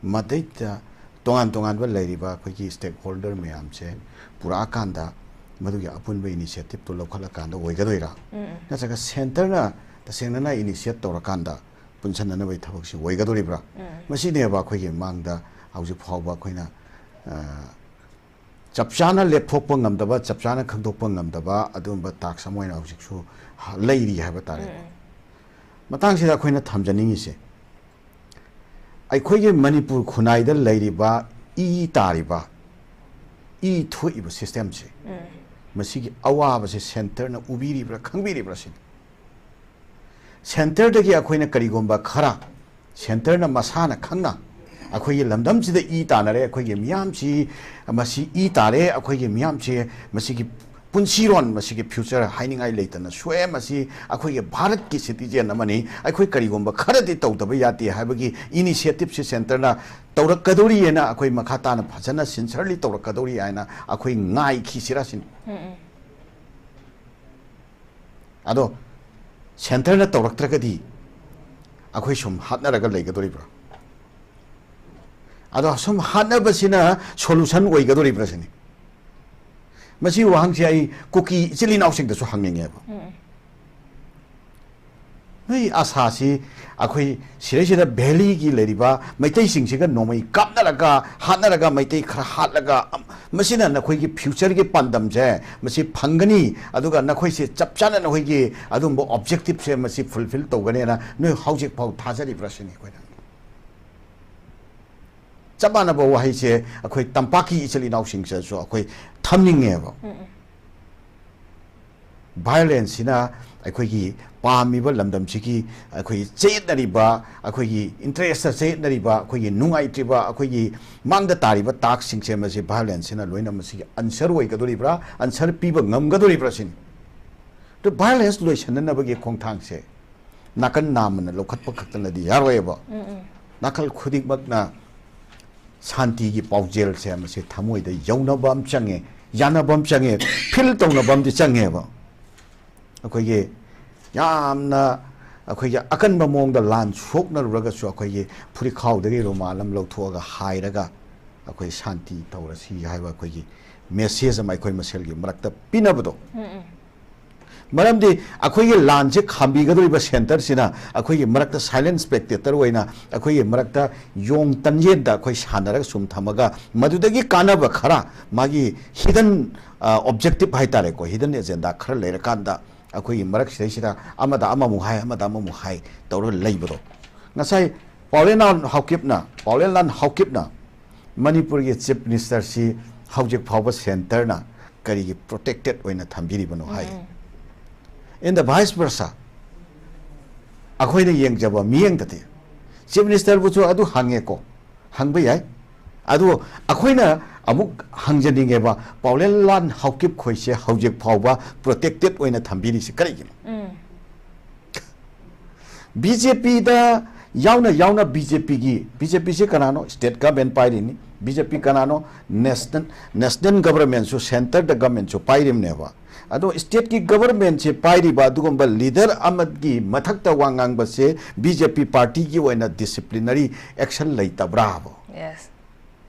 ꯃꯗꯩꯗ ꯇꯣꯉꯥꯟ ꯇꯣꯉꯥꯟꯕ ꯂꯩꯔꯤꯕ ꯑꯩꯈꯣꯏꯒꯤ ꯁ꯭ꯇꯦꯛ ꯍꯣꯜꯗꯔ ꯃꯌꯥꯝꯁꯦ ꯄꯨꯔꯛꯑꯀꯥꯟꯗ ꯃꯗꯨꯒꯤ ꯑꯄꯨꯟꯕ ꯏꯅꯤꯁꯤꯌꯦꯇꯤꯞꯇꯨ ꯂꯧꯈꯠꯂꯀꯥꯟꯗ ꯑꯣꯏꯒꯗꯣꯏꯔꯥ? ꯎꯝ, ꯎꯝ꯫ ꯅꯠꯇ꯭ꯔꯒ ꯁꯦꯟꯇꯔꯅ ꯇꯁꯦꯡꯅꯅ ꯏꯅꯤꯁꯤꯌꯦꯠ ꯇꯧꯔꯀꯥꯟꯗ ꯄꯨꯟꯁꯤꯟꯅꯅꯕꯒꯤ ꯊꯕꯛꯁꯤ ꯑꯣꯏꯒꯗꯧꯔꯤꯕ꯭ꯔꯥ? ꯎꯝ꯫ ꯃꯁꯤꯅꯦꯕ ꯑꯩꯈꯣꯏꯒꯤ ꯃꯥꯡꯗ ꯍꯧꯖꯤꯛ ꯐꯥꯎꯕ ꯑꯩꯈꯣꯏꯅ, ꯑ, ꯆꯞ ꯆꯥꯅ ꯂꯦꯞꯊꯣꯛꯄ ꯉꯝꯗꯕ, ꯆꯞ ꯆꯥꯅ ꯈꯪꯗꯣꯛꯄ ꯉꯝꯗꯕ ꯑꯗꯨꯒꯨꯝꯕ ꯇꯥꯛꯁ ꯑꯃ ꯑꯣꯏꯅ ꯍꯧꯖꯤꯛꯁꯨ ꯂꯩꯔꯤ ꯍꯥꯏꯕ ꯇꯥꯔꯦ꯫ ꯎꯝ, ꯎꯝ꯫ ꯃꯇꯥꯡꯁꯤꯗ ꯑꯩꯈꯣꯏꯅ ꯊꯝꯖꯅꯤꯡꯉꯤꯁꯦ, ꯑꯩꯈꯣꯏꯒꯤ ꯃꯅꯤꯄꯨꯔ ꯈꯨꯟꯅꯥꯏꯗ ꯂꯩꯔꯤꯕ ꯏ ꯇꯥꯔꯤꯕ, ꯏ ꯊꯣꯛꯏꯕ ꯁꯤꯁꯇꯦꯝꯁꯦ, ꯎꯝ꯫ ꯃꯁꯤꯒꯤ ꯑꯋꯥꯕꯁꯦ ꯁꯦꯟꯇꯔꯅ ꯎꯕꯤꯔꯤꯕ꯭ꯔꯥ, ꯈꯪꯕꯤꯔꯤꯕ꯭ꯔꯥ ꯁꯤꯅꯤ꯫ ꯁꯦꯟꯇꯔꯗꯒꯤ ꯑꯩꯈꯣꯏꯅ ꯀꯔꯤꯒꯨꯝꯕ ꯈꯔ, ꯁꯦꯟꯇꯔꯅ ꯃꯁꯥꯅ ꯈꯪꯅ ꯑꯩꯈꯣꯏꯒꯤ ꯂꯝꯗꯝꯁꯤꯗ ꯏ ꯇꯥꯅꯔꯦ, ꯑꯩꯈꯣꯏꯒꯤ ꯃꯤꯌꯥꯝꯁꯤ ꯃꯁꯤ ꯏ ꯇꯥꯔꯦ, ꯑꯩꯈꯣꯏꯒꯤ ꯃꯤꯌꯥꯝꯁꯤ ꯃꯁꯤꯒꯤ ꯄꯨꯟꯁꯤꯔꯣꯟ, ꯃꯁꯤꯒꯤ ꯐ꯭ꯌꯨꯆꯔ ꯍꯥꯏꯅꯤꯡꯉꯥꯏ ꯂꯩꯇꯅ ꯁꯣꯛꯑꯦ, ꯃꯁꯤ ꯑꯩꯈꯣꯏꯒꯤ ꯚꯥꯔꯠꯀꯤ ꯁꯤꯇꯤꯖꯦꯟ ꯑꯃꯅꯤ, ꯑꯩꯈꯣꯏ ꯀꯔꯤꯒꯨꯝꯕ ꯈꯔꯗꯤ ꯇꯧꯗꯕ ꯌꯥꯗꯦ ꯍꯥꯏꯕꯒꯤ ꯏꯅꯤꯁꯤꯌꯦꯇꯤꯞꯁꯤ ꯁꯦꯟꯇꯔꯅ ꯇꯧꯔꯛꯀꯗꯧꯔꯤꯑꯅ ꯑꯩꯈꯣꯏ ꯃꯈꯥ ꯇꯥꯅ ꯐꯖꯅ ꯁꯤꯟꯁꯔꯂꯤ ꯇꯧꯔꯛꯀꯗꯧꯔꯤ ꯍꯥꯏꯅ ꯑꯩꯈꯣꯏ ꯉꯥꯏꯈꯤꯁꯤꯔꯥ ꯁꯤꯅꯤ꯫ ꯎꯝ, ꯎꯝ꯫ ꯑꯗꯣ ꯁꯦꯟꯇꯔꯅ ꯇꯧꯔꯛꯇ꯭ꯔꯒꯗꯤ ꯑꯩꯈꯣꯏ ꯁꯨꯝ ꯍꯥꯠꯅꯔꯒ ꯂꯩꯒꯗꯧꯔꯤꯕ꯭ꯔꯥ? ꯑꯗꯣ ꯁꯨꯝ ꯍꯥꯠꯅꯕꯁꯤꯅ ꯁꯣꯂꯨꯁꯟ ꯑꯣꯏꯒꯗꯧꯔꯤꯕ꯭ꯔꯥ ꯁꯤꯅꯤ꯫ ꯃꯁꯤ ꯋꯥꯍꯪꯁꯤ ꯑꯩ ꯀꯨꯀꯤ ꯏꯆꯤꯜ ꯏꯅꯥꯎꯁꯤꯡꯗꯁꯨ ꯍꯪꯅꯤꯡꯉꯦꯕ꯫ ꯎꯝ, ꯎꯝ꯫ ꯅꯣꯏ ꯑꯁꯥꯁꯤ ꯑꯩꯈꯣꯏ ꯁꯤꯗꯩꯁꯤꯗ ꯚꯦꯂꯤꯒꯤ ꯂꯩꯔꯤꯕ ꯃꯩꯇꯩꯁꯤꯡꯁꯤꯒ ꯅꯣꯡꯃꯩ ꯀꯥꯞꯅꯔꯒ, ꯍꯥꯠꯅꯔꯒ, ꯃꯩꯇꯩ ꯈꯔ ꯍꯥꯠꯂꯒ, ꯑꯝ-, ꯃꯁꯤꯅ ꯅꯈꯣꯏꯒꯤ ꯐ꯭ꯌꯨꯆꯔꯒꯤ ꯄꯥꯟꯗꯝꯁꯦ ꯃꯁꯤ ꯐꯪꯒꯅꯤ, ꯑꯗꯨꯒ ꯅꯈꯣꯏꯁꯦ ꯆꯞ ꯆꯥꯅ ꯅꯈꯣꯏꯒꯤ ꯑꯗꯨꯝꯕ ꯑꯣꯕꯖꯦꯛꯇꯤꯞꯁꯦ ꯃꯁꯤ ꯐꯨꯜꯐꯤꯜ ꯇꯧꯒꯅꯦꯅ ꯅꯣꯏ ꯍꯧꯖꯤꯛ ꯐꯥꯎ ꯊꯥꯖꯔꯤꯕ꯭ꯔꯥ ꯁꯤꯅꯤ ꯑꯩꯈꯣꯏꯅ꯫ ꯆꯞ ꯃꯥꯟꯅꯕ ꯋꯥꯍꯩꯁꯦ ꯑꯩꯈꯣꯏ ꯇꯝꯄꯥꯛꯀꯤ ꯏꯆꯤꯜ ꯏꯅꯥꯎꯁꯤꯡꯁꯤꯗꯁꯨ ꯑꯩꯈꯣꯏ ꯊꯝꯅꯤꯡꯉꯦꯕ꯫ ꯚꯥꯏꯑꯣꯂꯦꯟꯁꯁꯤꯅ ꯑꯩꯈꯣꯏꯒꯤ ꯄꯥꯝꯃꯤꯕ ꯂꯝꯗꯝꯁꯤꯒꯤ ꯑꯩꯈꯣꯏꯒꯤ ꯆꯌꯦꯠꯅꯔꯤꯕ, ꯑꯩꯈꯣꯏꯒꯤ ꯏꯟꯇꯔꯦꯁꯇ ꯆꯌꯦꯠꯅꯔꯤꯕ, ꯑꯩꯈꯣꯏꯒꯤ ꯅꯨꯡꯉꯥꯏꯇ꯭ꯔꯤꯕ, ꯑꯩꯈꯣꯏꯒꯤ ꯃꯥꯡꯗ ꯇꯥꯔꯤꯕ ꯇꯥꯛꯁꯤꯡꯁꯦ ꯃꯁꯤ ꯚꯥꯏꯑꯣꯂꯦꯟꯁꯁꯤꯅ ꯂꯣꯏꯅ ꯃꯁꯤꯒꯤ ꯑꯟꯁꯔ ꯑꯣꯏꯒꯗꯧꯔꯤꯕ꯭ꯔꯥ, ꯑꯟꯁꯔ ꯄꯤꯕ ꯉꯝꯒꯗꯧꯔꯤꯕ꯭ꯔꯥ ꯁꯤꯅꯤ꯫ ꯑꯗꯨ ꯚꯥꯏꯑꯣꯂꯦꯟꯁ ꯂꯣꯏꯁꯤꯟꯅꯅꯕꯒꯤ ꯈꯣꯡꯊꯥꯡꯁꯦ ꯅꯥꯀꯟ ꯅꯥꯝꯃꯅ ꯂꯧꯈꯠꯄ ꯈꯛꯇꯅꯗꯤ ꯌꯥꯔꯣꯏꯕ꯫ ꯅꯥꯀꯜ ꯈꯨꯗꯤꯡꯃꯛꯅ ꯁꯥꯟꯇꯤꯒꯤ ꯄꯥꯎꯖꯦꯜꯁꯦ ꯃꯁꯤ ꯊꯃꯣꯏꯗ ꯌꯧꯅꯕ ꯑꯃ ꯆꯪꯉꯦ, ꯌꯥꯅꯕ ꯑꯃ ꯆꯪꯉꯦ, ꯐꯤꯜ ꯇꯧꯅꯕ ꯑꯃꯗꯤ ꯆꯪꯉꯦꯕ꯫ ꯑꯩꯈꯣꯏꯒꯤ ꯌꯥꯝꯅ ꯑꯩꯈꯣꯏꯒꯤ ꯑꯀꯟꯕ ꯃꯑꯣꯡꯗ ꯂꯥꯟ ꯁꯣꯛꯅꯔꯨꯔꯒꯁꯨ ꯑꯩꯈꯣꯏꯒꯤ ꯐꯨꯔꯤꯠꯈꯥꯎꯗꯒꯤ ꯔꯨꯃꯥꯜ ꯑꯃ ꯂꯧꯊꯣꯛꯑꯒ ꯍꯥꯏꯔꯒ ꯑꯩꯈꯣꯏ ꯁꯥꯟꯇꯤ ꯇꯧꯔꯁꯤ ꯍꯥꯏꯕ ꯑꯩꯈꯣꯏꯒꯤ ꯃꯦꯁꯦꯖ ꯑꯃ ꯑꯩꯈꯣꯏ ꯃꯁꯦꯜꯒꯤ ꯃꯔꯛꯇ ꯄꯤꯅꯕꯗꯣ꯫ ꯃꯔꯝꯗꯤ ꯑꯩꯈꯣꯏꯒꯤ ꯂꯥꯟꯁꯦ ꯈꯥꯝꯕꯤꯒꯗꯧꯔꯤꯕ ꯁꯦꯟꯇꯔꯁꯤꯅ ꯑꯩꯈꯣꯏꯒꯤ ꯃꯔꯛꯇ ꯁꯥꯏꯂꯦꯟ ꯁ꯭ꯄꯦꯛꯇꯦꯇꯔ ꯑꯣꯏꯅ ꯑꯩꯈꯣꯏꯒꯤ ꯃꯔꯛꯇ ꯌꯣꯡ ꯇꯟꯖꯦꯟꯗ ꯑꯩꯈꯣꯏ ꯁꯥꯟꯅꯔꯒ ꯁꯨꯝ ꯊꯝꯃꯒ ꯃꯗꯨꯗꯒꯤ ꯀꯥꯟꯅꯕ ꯈꯔ, ꯃꯥꯒꯤ ꯍꯤꯗꯟ ꯑꯣꯕꯖꯦꯛꯇꯤꯞ ꯍꯥꯏꯇꯥꯔꯦꯀꯣ, ꯍꯤꯗꯟ ꯑꯦꯖꯦꯟꯗꯥ ꯈꯔ ꯂꯩꯔꯀꯥꯟꯗ ꯑꯩꯈꯣꯏꯒꯤ ꯃꯔꯛꯁꯤꯗꯩꯁꯤꯗ ꯑꯃꯗ ꯑꯃꯃꯨꯛ ꯍꯥꯏ, ꯑꯃꯗ ꯑꯃꯃꯨꯛ ꯍꯥꯏ ꯇꯧꯔꯒ ꯂꯩꯕꯗꯣ꯫ ꯉꯁꯥꯏ ꯄꯥꯎꯂꯦꯟꯂꯥꯟ ꯍꯥꯎꯀꯤꯞꯅ, ꯄꯥꯎꯂꯦꯟꯂꯥꯟ ꯍꯥꯎꯀꯤꯞꯅ ꯃꯅꯤꯄꯨꯔꯒꯤ ꯆꯤꯐ ꯃꯤꯅꯤꯁꯇꯔꯁꯤ ꯍꯧꯖꯤꯛ ꯐꯥꯎꯕ ꯁꯦꯟꯇꯔꯅ ꯀꯔꯤꯒꯤ ꯄ꯭ꯔꯣꯇꯦꯛꯇꯦꯠ ꯑꯣꯏꯅ ꯊꯝꯕꯤꯔꯤꯕꯅꯣ ꯍꯥꯏ꯫ In the vice versa, ꯑꯩꯈꯣꯏꯅ ꯌꯦꯡꯖꯕ ꯃꯤꯠꯌꯦꯡꯗꯗꯤ ꯆꯤꯐ ꯃꯤꯅꯤꯁꯇꯔꯕꯨꯁꯨ ꯑꯗꯨ ꯍꯪꯉꯦꯀꯣ, ꯍꯪꯕ ꯌꯥꯏ꯫ ꯑꯗꯨ ꯑꯩꯈꯣꯏꯅ ꯑꯃꯨꯛ ꯍꯪꯖꯅꯤꯡꯉꯦꯕ, ꯄꯥꯎꯂꯦꯟꯂꯥꯟ ꯍꯥꯎꯀꯤꯞ ꯈꯣꯏꯁꯦ ꯍꯧꯖꯤꯛ ꯐꯥꯎꯕ ꯄ꯭ꯔꯣꯇꯦꯛꯇꯦꯠ ꯑꯣꯏꯅ ꯊꯝꯕꯤꯔꯤꯁꯤ ꯀꯔꯤꯒꯤꯅꯣ? ꯕꯤ ꯖꯦ ꯄꯤꯗ ꯌꯥꯎꯅ ꯌꯥꯎꯅ ꯕꯤ ꯖꯦ ꯄꯤꯒꯤ, ꯕꯤ ꯖꯦ ꯄꯤꯁꯦ ꯀꯅꯥꯅꯣ? ꯁ꯭ꯇꯦꯠ ꯒꯚꯔꯟꯃꯦꯟ ꯄꯥꯏꯔꯤꯅꯤ꯫ ꯕꯤ ꯖꯦ ꯄꯤ ꯀꯅꯥꯅꯣ? ꯅꯦꯁꯅꯦꯜ, ꯅꯦꯁꯅꯦꯜ ꯒꯚꯔꯟꯃꯦꯟꯁꯨ, ꯁꯦꯟꯇꯔꯗ ꯒꯚꯔꯟꯃꯦꯟꯁꯨ ꯄꯥꯏꯔꯤꯕꯅꯦꯕ꯫ ꯑꯗꯣ ꯁ꯭ꯇꯦꯠꯀꯤ ꯒꯚꯔꯟꯃꯦꯟꯁꯦ ꯄꯥꯏꯔꯤꯕ ꯑꯗꯨꯒꯨꯝꯕ ꯂꯤꯗꯔ ꯑꯃꯒꯤ ꯃꯊꯛꯇ ꯋꯥ ꯉꯥꯡꯕꯁꯦ ꯕꯤ ꯖꯦ ꯄꯤ ꯄꯥꯔꯇꯤꯒꯤ ꯑꯣꯏꯅ ꯗꯤꯁꯤꯄ꯭ꯂꯤꯅꯔꯤ ꯑꯦꯛꯁꯟ ꯂꯩꯇꯕ꯭ꯔꯥꯕ? Yes.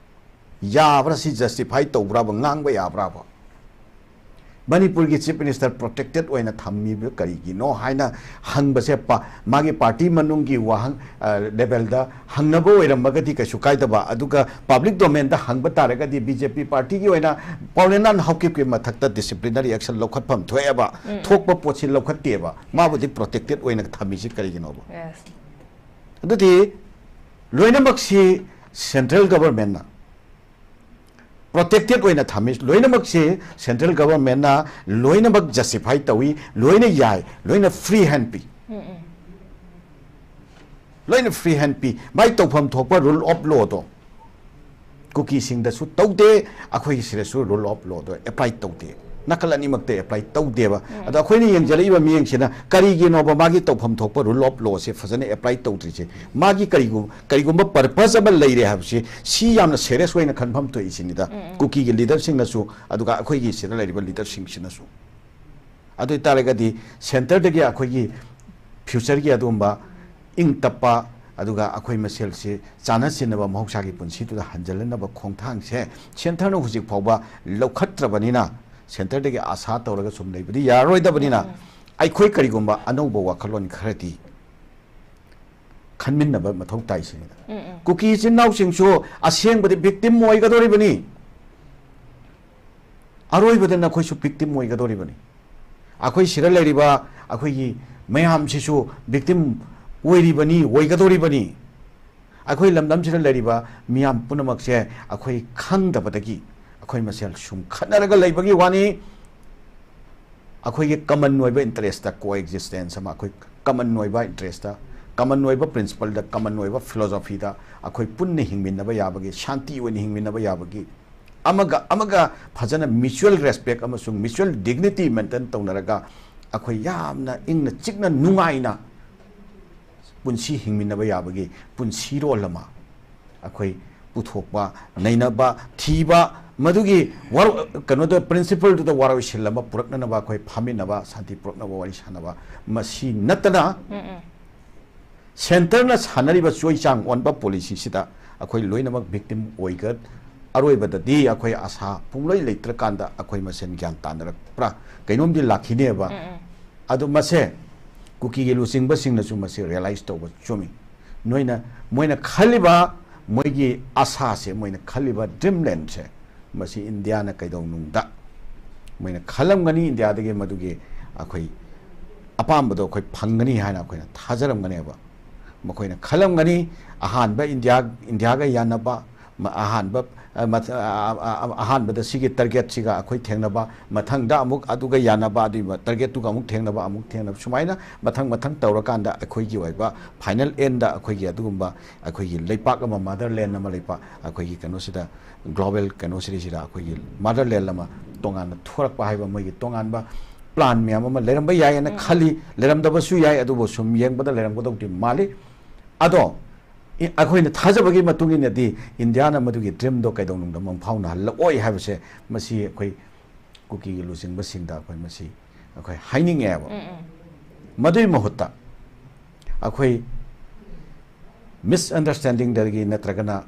ꯌꯥꯕ꯭ꯔꯥ? ꯁꯤ ꯖꯁꯇꯤꯐꯥꯏ ꯇꯧꯕ꯭ꯔꯥꯕ? ꯉꯥꯡꯕ ꯌꯥꯕ꯭ꯔꯥꯕ? ꯃꯅꯤꯄꯨꯔꯒꯤ ꯆꯤꯐ ꯃꯤꯅꯤꯁꯇꯔ ꯄ꯭ꯔꯣꯇꯦꯛꯇꯦꯠ ꯑꯣꯏꯅ ꯊꯝꯃꯤꯕ ꯀꯔꯤꯒꯤꯅꯣ ꯍꯥꯏꯅ ꯍꯪꯕꯁꯦ ꯄ-, ꯃꯥꯒꯤ ꯄꯥꯔꯇꯤ ꯃꯅꯨꯡꯒꯤ ꯋꯥꯍꯪ, ꯑ, ꯂꯦꯚꯦꯜꯗ ꯍꯪꯅꯕ ꯑꯣꯏꯔꯝꯃꯒꯗꯤ ꯀꯩꯁꯨ ꯀꯥꯏꯗꯕ, ꯑꯗꯨꯒ ꯄꯕ꯭ꯂꯤꯛ ꯗꯣꯃꯦꯟꯗ ꯍꯪꯕ ꯇꯥꯔꯒꯗꯤ ꯕꯤ ꯖꯦ ꯄꯤ ꯄꯥꯔꯇꯤꯒꯤ ꯑꯣꯏꯅ ꯄꯥꯎꯂꯦꯟꯂꯥꯟ ꯍꯥꯎꯀꯤꯞꯀꯤ ꯃꯊꯛꯇ ꯗꯤꯁꯤꯄ꯭ꯂꯤꯅꯔꯤ ꯑꯦꯛꯁꯟ ꯂꯧꯈꯠꯐꯝ ꯊꯣꯛꯑꯦꯕ, ꯊꯣꯛꯄ ꯄꯣꯠꯁꯤ ꯂꯧꯈꯠꯇꯦꯕ, ꯃꯥꯕꯨꯗꯤ ꯄ꯭ꯔꯣꯇꯦꯛꯇꯦꯠ ꯑꯣꯏꯅ ꯊꯝꯃꯤꯁꯤ ꯀꯔꯤꯒꯤꯅꯣꯕ? Yes. ꯑꯗꯨꯗꯤ ꯂꯣꯏꯅꯃꯛꯁꯤ ꯁꯦꯟꯇ꯭ꯔꯦꯜ ꯒꯕꯔꯃꯦꯟꯅ ꯄ꯭ꯔꯣꯇꯦꯛꯇꯦꯠ ꯑꯣꯏꯅ ꯊꯝꯃꯤ꯫ ꯂꯣꯏꯅꯃꯛꯁꯤ ꯁꯦꯟꯇ꯭ꯔꯦꯜ ꯒꯕꯔꯃꯦꯟꯅ ꯂꯣꯏꯅꯃꯛ ꯖꯁꯇꯤꯐꯥꯏ ꯇꯧꯏ, ꯂꯣꯏꯅ ꯌꯥꯏ, ꯂꯣꯏꯅ ꯐ꯭ꯔꯤ ꯍꯦꯟ ꯄꯤ꯫ ꯂꯣꯏꯅ ꯐ꯭ꯔꯤ ꯍꯦꯟ ꯄꯤ꯫ ꯃꯥꯏ ꯇꯧꯐꯝ ꯊꯣꯛꯄ ꯔꯨꯜ ꯑꯣꯐ ꯂꯣꯗꯣ ꯀꯨꯀꯤꯁꯤꯡꯗꯁꯨ ꯇꯧꯗꯦ, ꯑꯩꯈꯣꯏꯒꯤ ꯁꯤꯗꯁꯨ ꯔꯨꯜ ꯑꯣꯐ ꯂꯣꯗꯣ ꯑꯦꯄ꯭ꯂꯥꯏ ꯇꯧꯗꯦ꯫ ꯅꯥꯀꯜ ꯑꯅꯤꯃꯛꯇ ꯑꯦꯄ꯭ꯂꯥꯏ ꯇꯧꯗꯦꯕ꯫ ꯑꯗꯣ ꯑꯩꯈꯣꯏꯅ ꯌꯦꯡꯖꯔꯛꯏꯕ ꯃꯤꯠꯌꯦꯡꯁꯤꯅ ꯀꯔꯤꯒꯤꯅꯣꯕ ꯃꯥꯒꯤ ꯇꯧꯐꯝ ꯊꯣꯛꯄ ꯔꯨꯜ ꯑꯣꯐ ꯂꯣꯁꯦ ꯐꯖꯅ ꯑꯦꯄ꯭ꯂꯥꯏ ꯇꯧꯗ꯭ꯔꯤꯁꯦ? ꯃꯥꯒꯤ ꯀꯔꯤꯒꯨꯝ-, ꯀꯔꯤꯒꯨꯝꯕ ꯄꯔꯄꯁ ꯑꯃ ꯂꯩꯔꯦ ꯍꯥꯏꯕꯁꯤ ꯁꯤ ꯌꯥꯝꯅ ꯁꯦꯔꯤꯌꯁ ꯑꯣꯏꯅ ꯈꯟꯐꯝ ꯊꯣꯛꯏ ꯁꯤꯅꯤꯗ꯫ ꯀꯨꯀꯤꯒꯤ ꯂꯤꯗꯔꯁꯤꯡꯅꯁꯨ, ꯑꯗꯨꯒ ꯑꯩꯈꯣꯏꯒꯤ ꯁꯤꯗ ꯂꯩꯔꯤꯕ ꯂꯤꯗꯔꯁꯤꯡꯁꯤꯅꯁꯨ꯫ ꯑꯗꯨ ꯑꯣꯏꯇꯥꯔꯒꯗꯤ ꯁꯦꯟꯇꯔꯗꯒꯤ ꯑꯩꯈꯣꯏꯒꯤ ꯐ꯭ꯌꯨꯆꯔꯒꯤ ꯑꯗꯨꯒꯨꯝꯕ ꯏꯪ ꯇꯞꯄ, ꯑꯗꯨꯒ ꯑꯩꯈꯣꯏ ꯃꯁꯦꯜꯁꯤ ꯆꯥꯟꯅ ꯆꯤꯟꯅꯕ ꯃꯍꯧꯁꯥꯒꯤ ꯄꯨꯟꯁꯤꯗꯨꯗ ꯍꯟꯖꯤꯜꯂꯛꯅꯕ ꯈꯣꯡꯊꯥꯡꯁꯦ ꯁꯦꯟꯇꯔꯅ ꯍꯧꯖꯤꯛ ꯐꯥꯎꯕ ꯂꯧꯈꯠꯇ꯭ꯔꯕꯅꯤꯅ, ꯁꯦꯟꯇꯔꯗꯒꯤ ꯑꯥꯁꯥ ꯇꯧꯔꯒ ꯁꯨꯝ ꯂꯩꯕꯗꯤ ꯌꯥꯔꯔꯣꯏꯗꯕꯅꯤꯅ, ꯑꯩꯈꯣꯏ ꯀꯔꯤꯒꯨꯝꯕ ꯑꯅꯧꯕ ꯋꯥꯈꯜꯂꯣꯟ ꯈꯔꯗꯤ ꯈꯟꯃꯤꯟꯅꯕ ꯃꯊꯧ ꯇꯥꯏ ꯁꯤꯅꯤꯗ꯫ ꯀꯨꯀꯤ ꯏꯆꯤꯟ ꯏꯅꯥꯎꯁꯤꯡꯁꯨ ꯑꯁꯦꯡꯕꯗꯤ ꯚꯤꯛꯇꯤꯝ ꯑꯣꯏꯒꯗꯧꯔꯤꯕꯅꯤ꯫ ꯑꯔꯣꯏꯕꯗ ꯅꯈꯣꯏꯁꯨ ꯚꯤꯛꯇꯤꯝ ꯑꯣꯏꯒꯗꯧꯔꯤꯕꯅꯤ꯫ ꯑꯩꯈꯣꯏ ꯁꯤꯗ ꯂꯩꯔꯤꯕ ꯑꯩꯈꯣꯏꯒꯤ ꯃꯌꯥꯝꯁꯤꯁꯨ ꯚꯤꯛꯇꯤꯝ ꯑꯣꯏꯔꯤꯕꯅꯤ, ꯑꯣꯏꯒꯗꯧꯔꯤꯕꯅꯤ꯫ ꯑꯩꯈꯣꯏ ꯂꯝꯗꯝꯁꯤꯗ ꯂꯩꯔꯤꯕ ꯃꯤꯌꯥꯝ ꯄꯨꯝꯅꯃꯛꯁꯦ ꯑꯩꯈꯣꯏ ꯈꯪꯗꯕꯗꯒꯤ ꯑꯩꯈꯣꯏ ꯃꯁꯦꯜ ꯁꯨꯝ ꯈꯠꯅꯔꯒ ꯂꯩꯕꯒꯤ ꯋꯥꯅꯤ꯫ ꯑꯩꯈꯣꯏꯒꯤ ꯀꯃꯟ ꯑꯣꯏꯕ ꯏꯟꯇꯔꯦꯁꯇ, ꯀꯣ ꯑꯦꯛꯖꯤꯁꯇꯦꯟꯁ ꯑꯃ, ꯑꯩꯈꯣꯏ ꯀꯃꯟ ꯑꯣꯏꯕ ꯏꯟꯇꯔꯦꯁꯇ, ꯀꯃꯟ ꯑꯣꯏꯕ ꯄ꯭ꯔꯤꯟꯁꯤꯄꯜꯗ, ꯀꯃꯟ ꯑꯣꯏꯕ ꯐꯤꯂꯣꯁꯣꯐꯤꯗ ꯑꯩꯈꯣꯏ ꯄꯨꯟꯅ ꯍꯤꯡꯃꯤꯟꯅꯕ ꯌꯥꯕꯒꯤ, ꯁꯥꯟꯇꯤ ꯑꯣꯏꯅ ꯍꯤꯡꯃꯤꯟꯅꯕ ꯌꯥꯕꯒꯤ, ꯑꯃꯒ ꯑꯃꯒ ꯐꯖꯅ ꯃ꯭ꯌꯨꯆꯨꯋꯦꯜ ꯔꯦꯁꯄꯦꯛ ꯑꯃꯁꯨꯡ ꯃ꯭ꯌꯨꯆꯨꯋꯦꯜ ꯗꯤꯒꯅꯤꯇꯤ ꯃꯦꯟꯇꯦꯟ ꯇꯧꯅꯔꯒ ꯑꯩꯈꯣꯏ ꯌꯥꯝꯅ ꯏꯪꯅ ꯆꯤꯛꯅ ꯅꯨꯡꯉꯥꯏꯅ ꯄꯨꯟꯁꯤ ꯍꯤꯡꯃꯤꯟꯅꯕ ꯌꯥꯕꯒꯤ ꯄꯨꯟꯁꯤꯔꯣꯜ ꯑꯃ ꯑꯩꯈꯣꯏ ꯄꯨꯊꯣꯛꯄ, ꯅꯩꯅꯕ, ꯊꯤꯕ, ꯃꯗꯨꯒꯤ ꯋꯥꯔꯣ-, ꯀꯩꯅꯣꯗ, ꯄ꯭ꯔꯤꯟꯁꯤꯄꯜꯗꯨꯗ ꯋꯥꯔꯣꯏꯁꯤꯜ ꯑꯃ ꯄꯨꯔꯛꯅꯅꯕ, ꯑꯩꯈꯣꯏ ꯐꯝꯃꯤꯟꯅꯕ, ꯁꯥꯟꯇꯤ ꯄꯨꯔꯛꯅꯕ ꯋꯥꯔꯤ ꯁꯥꯟꯅꯕ, ꯃꯁꯤ ꯅꯠꯇꯅ ꯁꯦꯟꯇꯔꯅ ꯁꯥꯟꯅꯔꯤꯕ ꯆꯣꯏ ꯆꯥꯡ ꯑꯣꯟꯕ ꯄꯣꯂꯤꯁꯤꯁꯤꯗ ꯑꯩꯈꯣꯏ ꯂꯣꯏꯅꯃꯛ ꯚꯤꯛꯇꯤꯝ ꯑꯣꯏꯒ-, ꯑꯔꯣꯏꯕꯗꯗꯤ ꯑꯩꯈꯣꯏ ꯑꯁꯥ ꯄꯨꯡꯂꯣꯏ ꯂꯩꯇ꯭ꯔꯀꯥꯟꯗ ꯑꯩꯈꯣꯏ ꯃꯁꯦꯟ ꯒ꯭ꯌꯥꯟ ꯇꯥꯅꯔꯛꯄ꯭ꯔꯥ ꯀꯩꯅꯣꯝꯗꯤ ꯂꯥꯛꯈꯤꯅꯦꯕ꯫ ꯑꯗꯨ ꯃꯁꯦ ꯀꯨꯀꯤꯒꯤ ꯂꯨꯆꯤꯡꯕꯁꯤꯡꯅꯁꯨ ꯃꯁꯤ ꯔꯤꯌꯦꯂꯥꯏꯁ ꯇꯧꯕ ꯆꯨꯝꯃꯤ꯫ ꯅꯣꯏꯅ, ꯃꯣꯏꯅ ꯈꯜꯂꯤꯕ, ꯃꯣꯏꯒꯤ ꯑꯁꯥꯁꯦ, ꯃꯣꯏꯅ ꯈꯜꯂꯤꯕ ꯗ꯭ꯔꯤꯝꯂꯦꯟꯁꯦ, ꯃꯁꯤ ꯏꯟꯗꯤꯌꯥꯅ ꯀꯩꯗꯧꯅꯨꯡꯗ ꯃꯣꯏꯅ ꯈꯜꯂꯝꯒꯅꯤ, ꯏꯟꯗꯤꯌꯥꯗꯒꯤ ꯃꯗꯨꯒꯤ ꯑꯩꯈꯣꯏ ꯑꯄꯥꯝꯕꯗꯣ ꯑꯩꯈꯣꯏ ꯐꯪꯒꯅꯤ ꯍꯥꯏꯅ ꯑꯩꯈꯣꯏꯅ ꯊꯥꯖꯔꯝꯒꯅꯦꯕ꯫ ꯃꯈꯣꯏꯅ ꯈꯜꯂꯝꯒꯅꯤ, ꯑꯍꯥꯟꯕ ꯏꯟꯗꯤꯌꯥ, ꯏꯟꯗꯤꯌꯥꯒ ꯌꯥꯅꯕ, ꯃ-, ꯑꯍꯥꯟꯕ, ꯑ, ꯃꯊ-, ꯑ, ꯑ, ꯑ, ꯑꯍꯥꯟꯕꯗ ꯁꯤꯒꯤ target ꯁꯤꯒ ꯑꯩꯈꯣꯏ ꯊꯦꯡꯅꯕ, ꯃꯊꯪꯗ ꯑꯃꯨꯛ ꯑꯗꯨꯒ ꯌꯥꯅꯕ, ꯑꯗꯨꯒꯤ ꯃ-, target ꯇꯨꯒ ꯑꯃꯨꯛ ꯊꯦꯡꯅꯕ, ꯑꯃꯨꯛ ꯊꯦꯡꯅꯕ, ꯁꯨꯃꯥꯏꯅ ꯃꯊꯪ ꯃꯊꯪ ꯇꯧꯔꯀꯥꯟꯗ ꯑꯩꯈꯣꯏꯒꯤ ꯑꯣꯏꯕ final end ꯑꯃ ꯑꯩꯈꯣꯏꯒꯤ ꯑꯗꯨꯒꯨꯝꯕ ꯑꯩꯈꯣꯏꯒꯤ ꯂꯩꯄꯥꯛ ꯑꯃ, motherland ꯑꯃ ꯂꯩꯄꯥꯛ ꯑꯩꯈꯣꯏꯒꯤ ꯀꯩꯅꯣꯁꯤꯗ, global ꯀꯩꯅꯣꯁꯤꯗꯩꯁꯤꯗ ꯑꯩꯈꯣꯏꯒꯤ motherland ꯑꯃ ꯇꯣꯉꯥꯟꯅ ꯊꯣꯔꯛꯄ ꯍꯥꯏꯕ ꯃꯣꯏꯒꯤ ꯇꯣꯉꯥꯟꯕ plan ꯃꯌꯥꯝ ꯑꯃ ꯂꯩꯔꯝꯕ ꯌꯥꯏ ꯍꯥꯏꯅ ꯎꯝ꯫ ꯈꯜꯂꯤ, ꯂꯩꯔꯝꯗꯕꯁꯨ ꯌꯥꯏ, ꯑꯗꯨꯕꯨ ꯁꯨꯝ ꯌꯦꯡꯕꯗ ꯂꯩꯔꯝꯒꯗꯧꯗꯤ ꯃꯥꯜꯂꯤ꯫ ꯑꯗꯣ ꯏ-, ꯑꯩꯈꯣꯏꯅ ꯊꯥꯖꯕꯒꯤ ꯃꯇꯨꯡ ꯏꯟꯅꯗꯤ ꯏꯟꯗꯤꯌꯥꯅ ꯃꯗꯨꯒꯤ dream ꯗꯣ ꯀꯩꯗꯧꯅꯨꯡꯗ ꯃꯪꯐꯥꯎꯅꯍꯜꯂꯛꯑꯣꯏ ꯍꯥꯏꯕꯁꯦ ꯃꯁꯤ ꯑꯩꯈꯣꯏ ꯀꯨꯀꯤꯒꯤ ꯂꯨꯆꯤꯡꯕꯁꯤꯡꯗ ꯑꯩꯈꯣꯏ ꯃꯁꯤ ꯑꯩꯈꯣꯏ ꯍꯥꯏꯅꯤꯡꯉꯦꯕ꯫ ꯎꯝ, ꯎꯝ꯫ ꯃꯗꯨꯒꯤ ꯃꯍꯨꯠꯇ ꯑꯩꯈꯣꯏ misunderstanding ꯗꯒꯤ ꯅꯠꯇ꯭ꯔꯒꯅ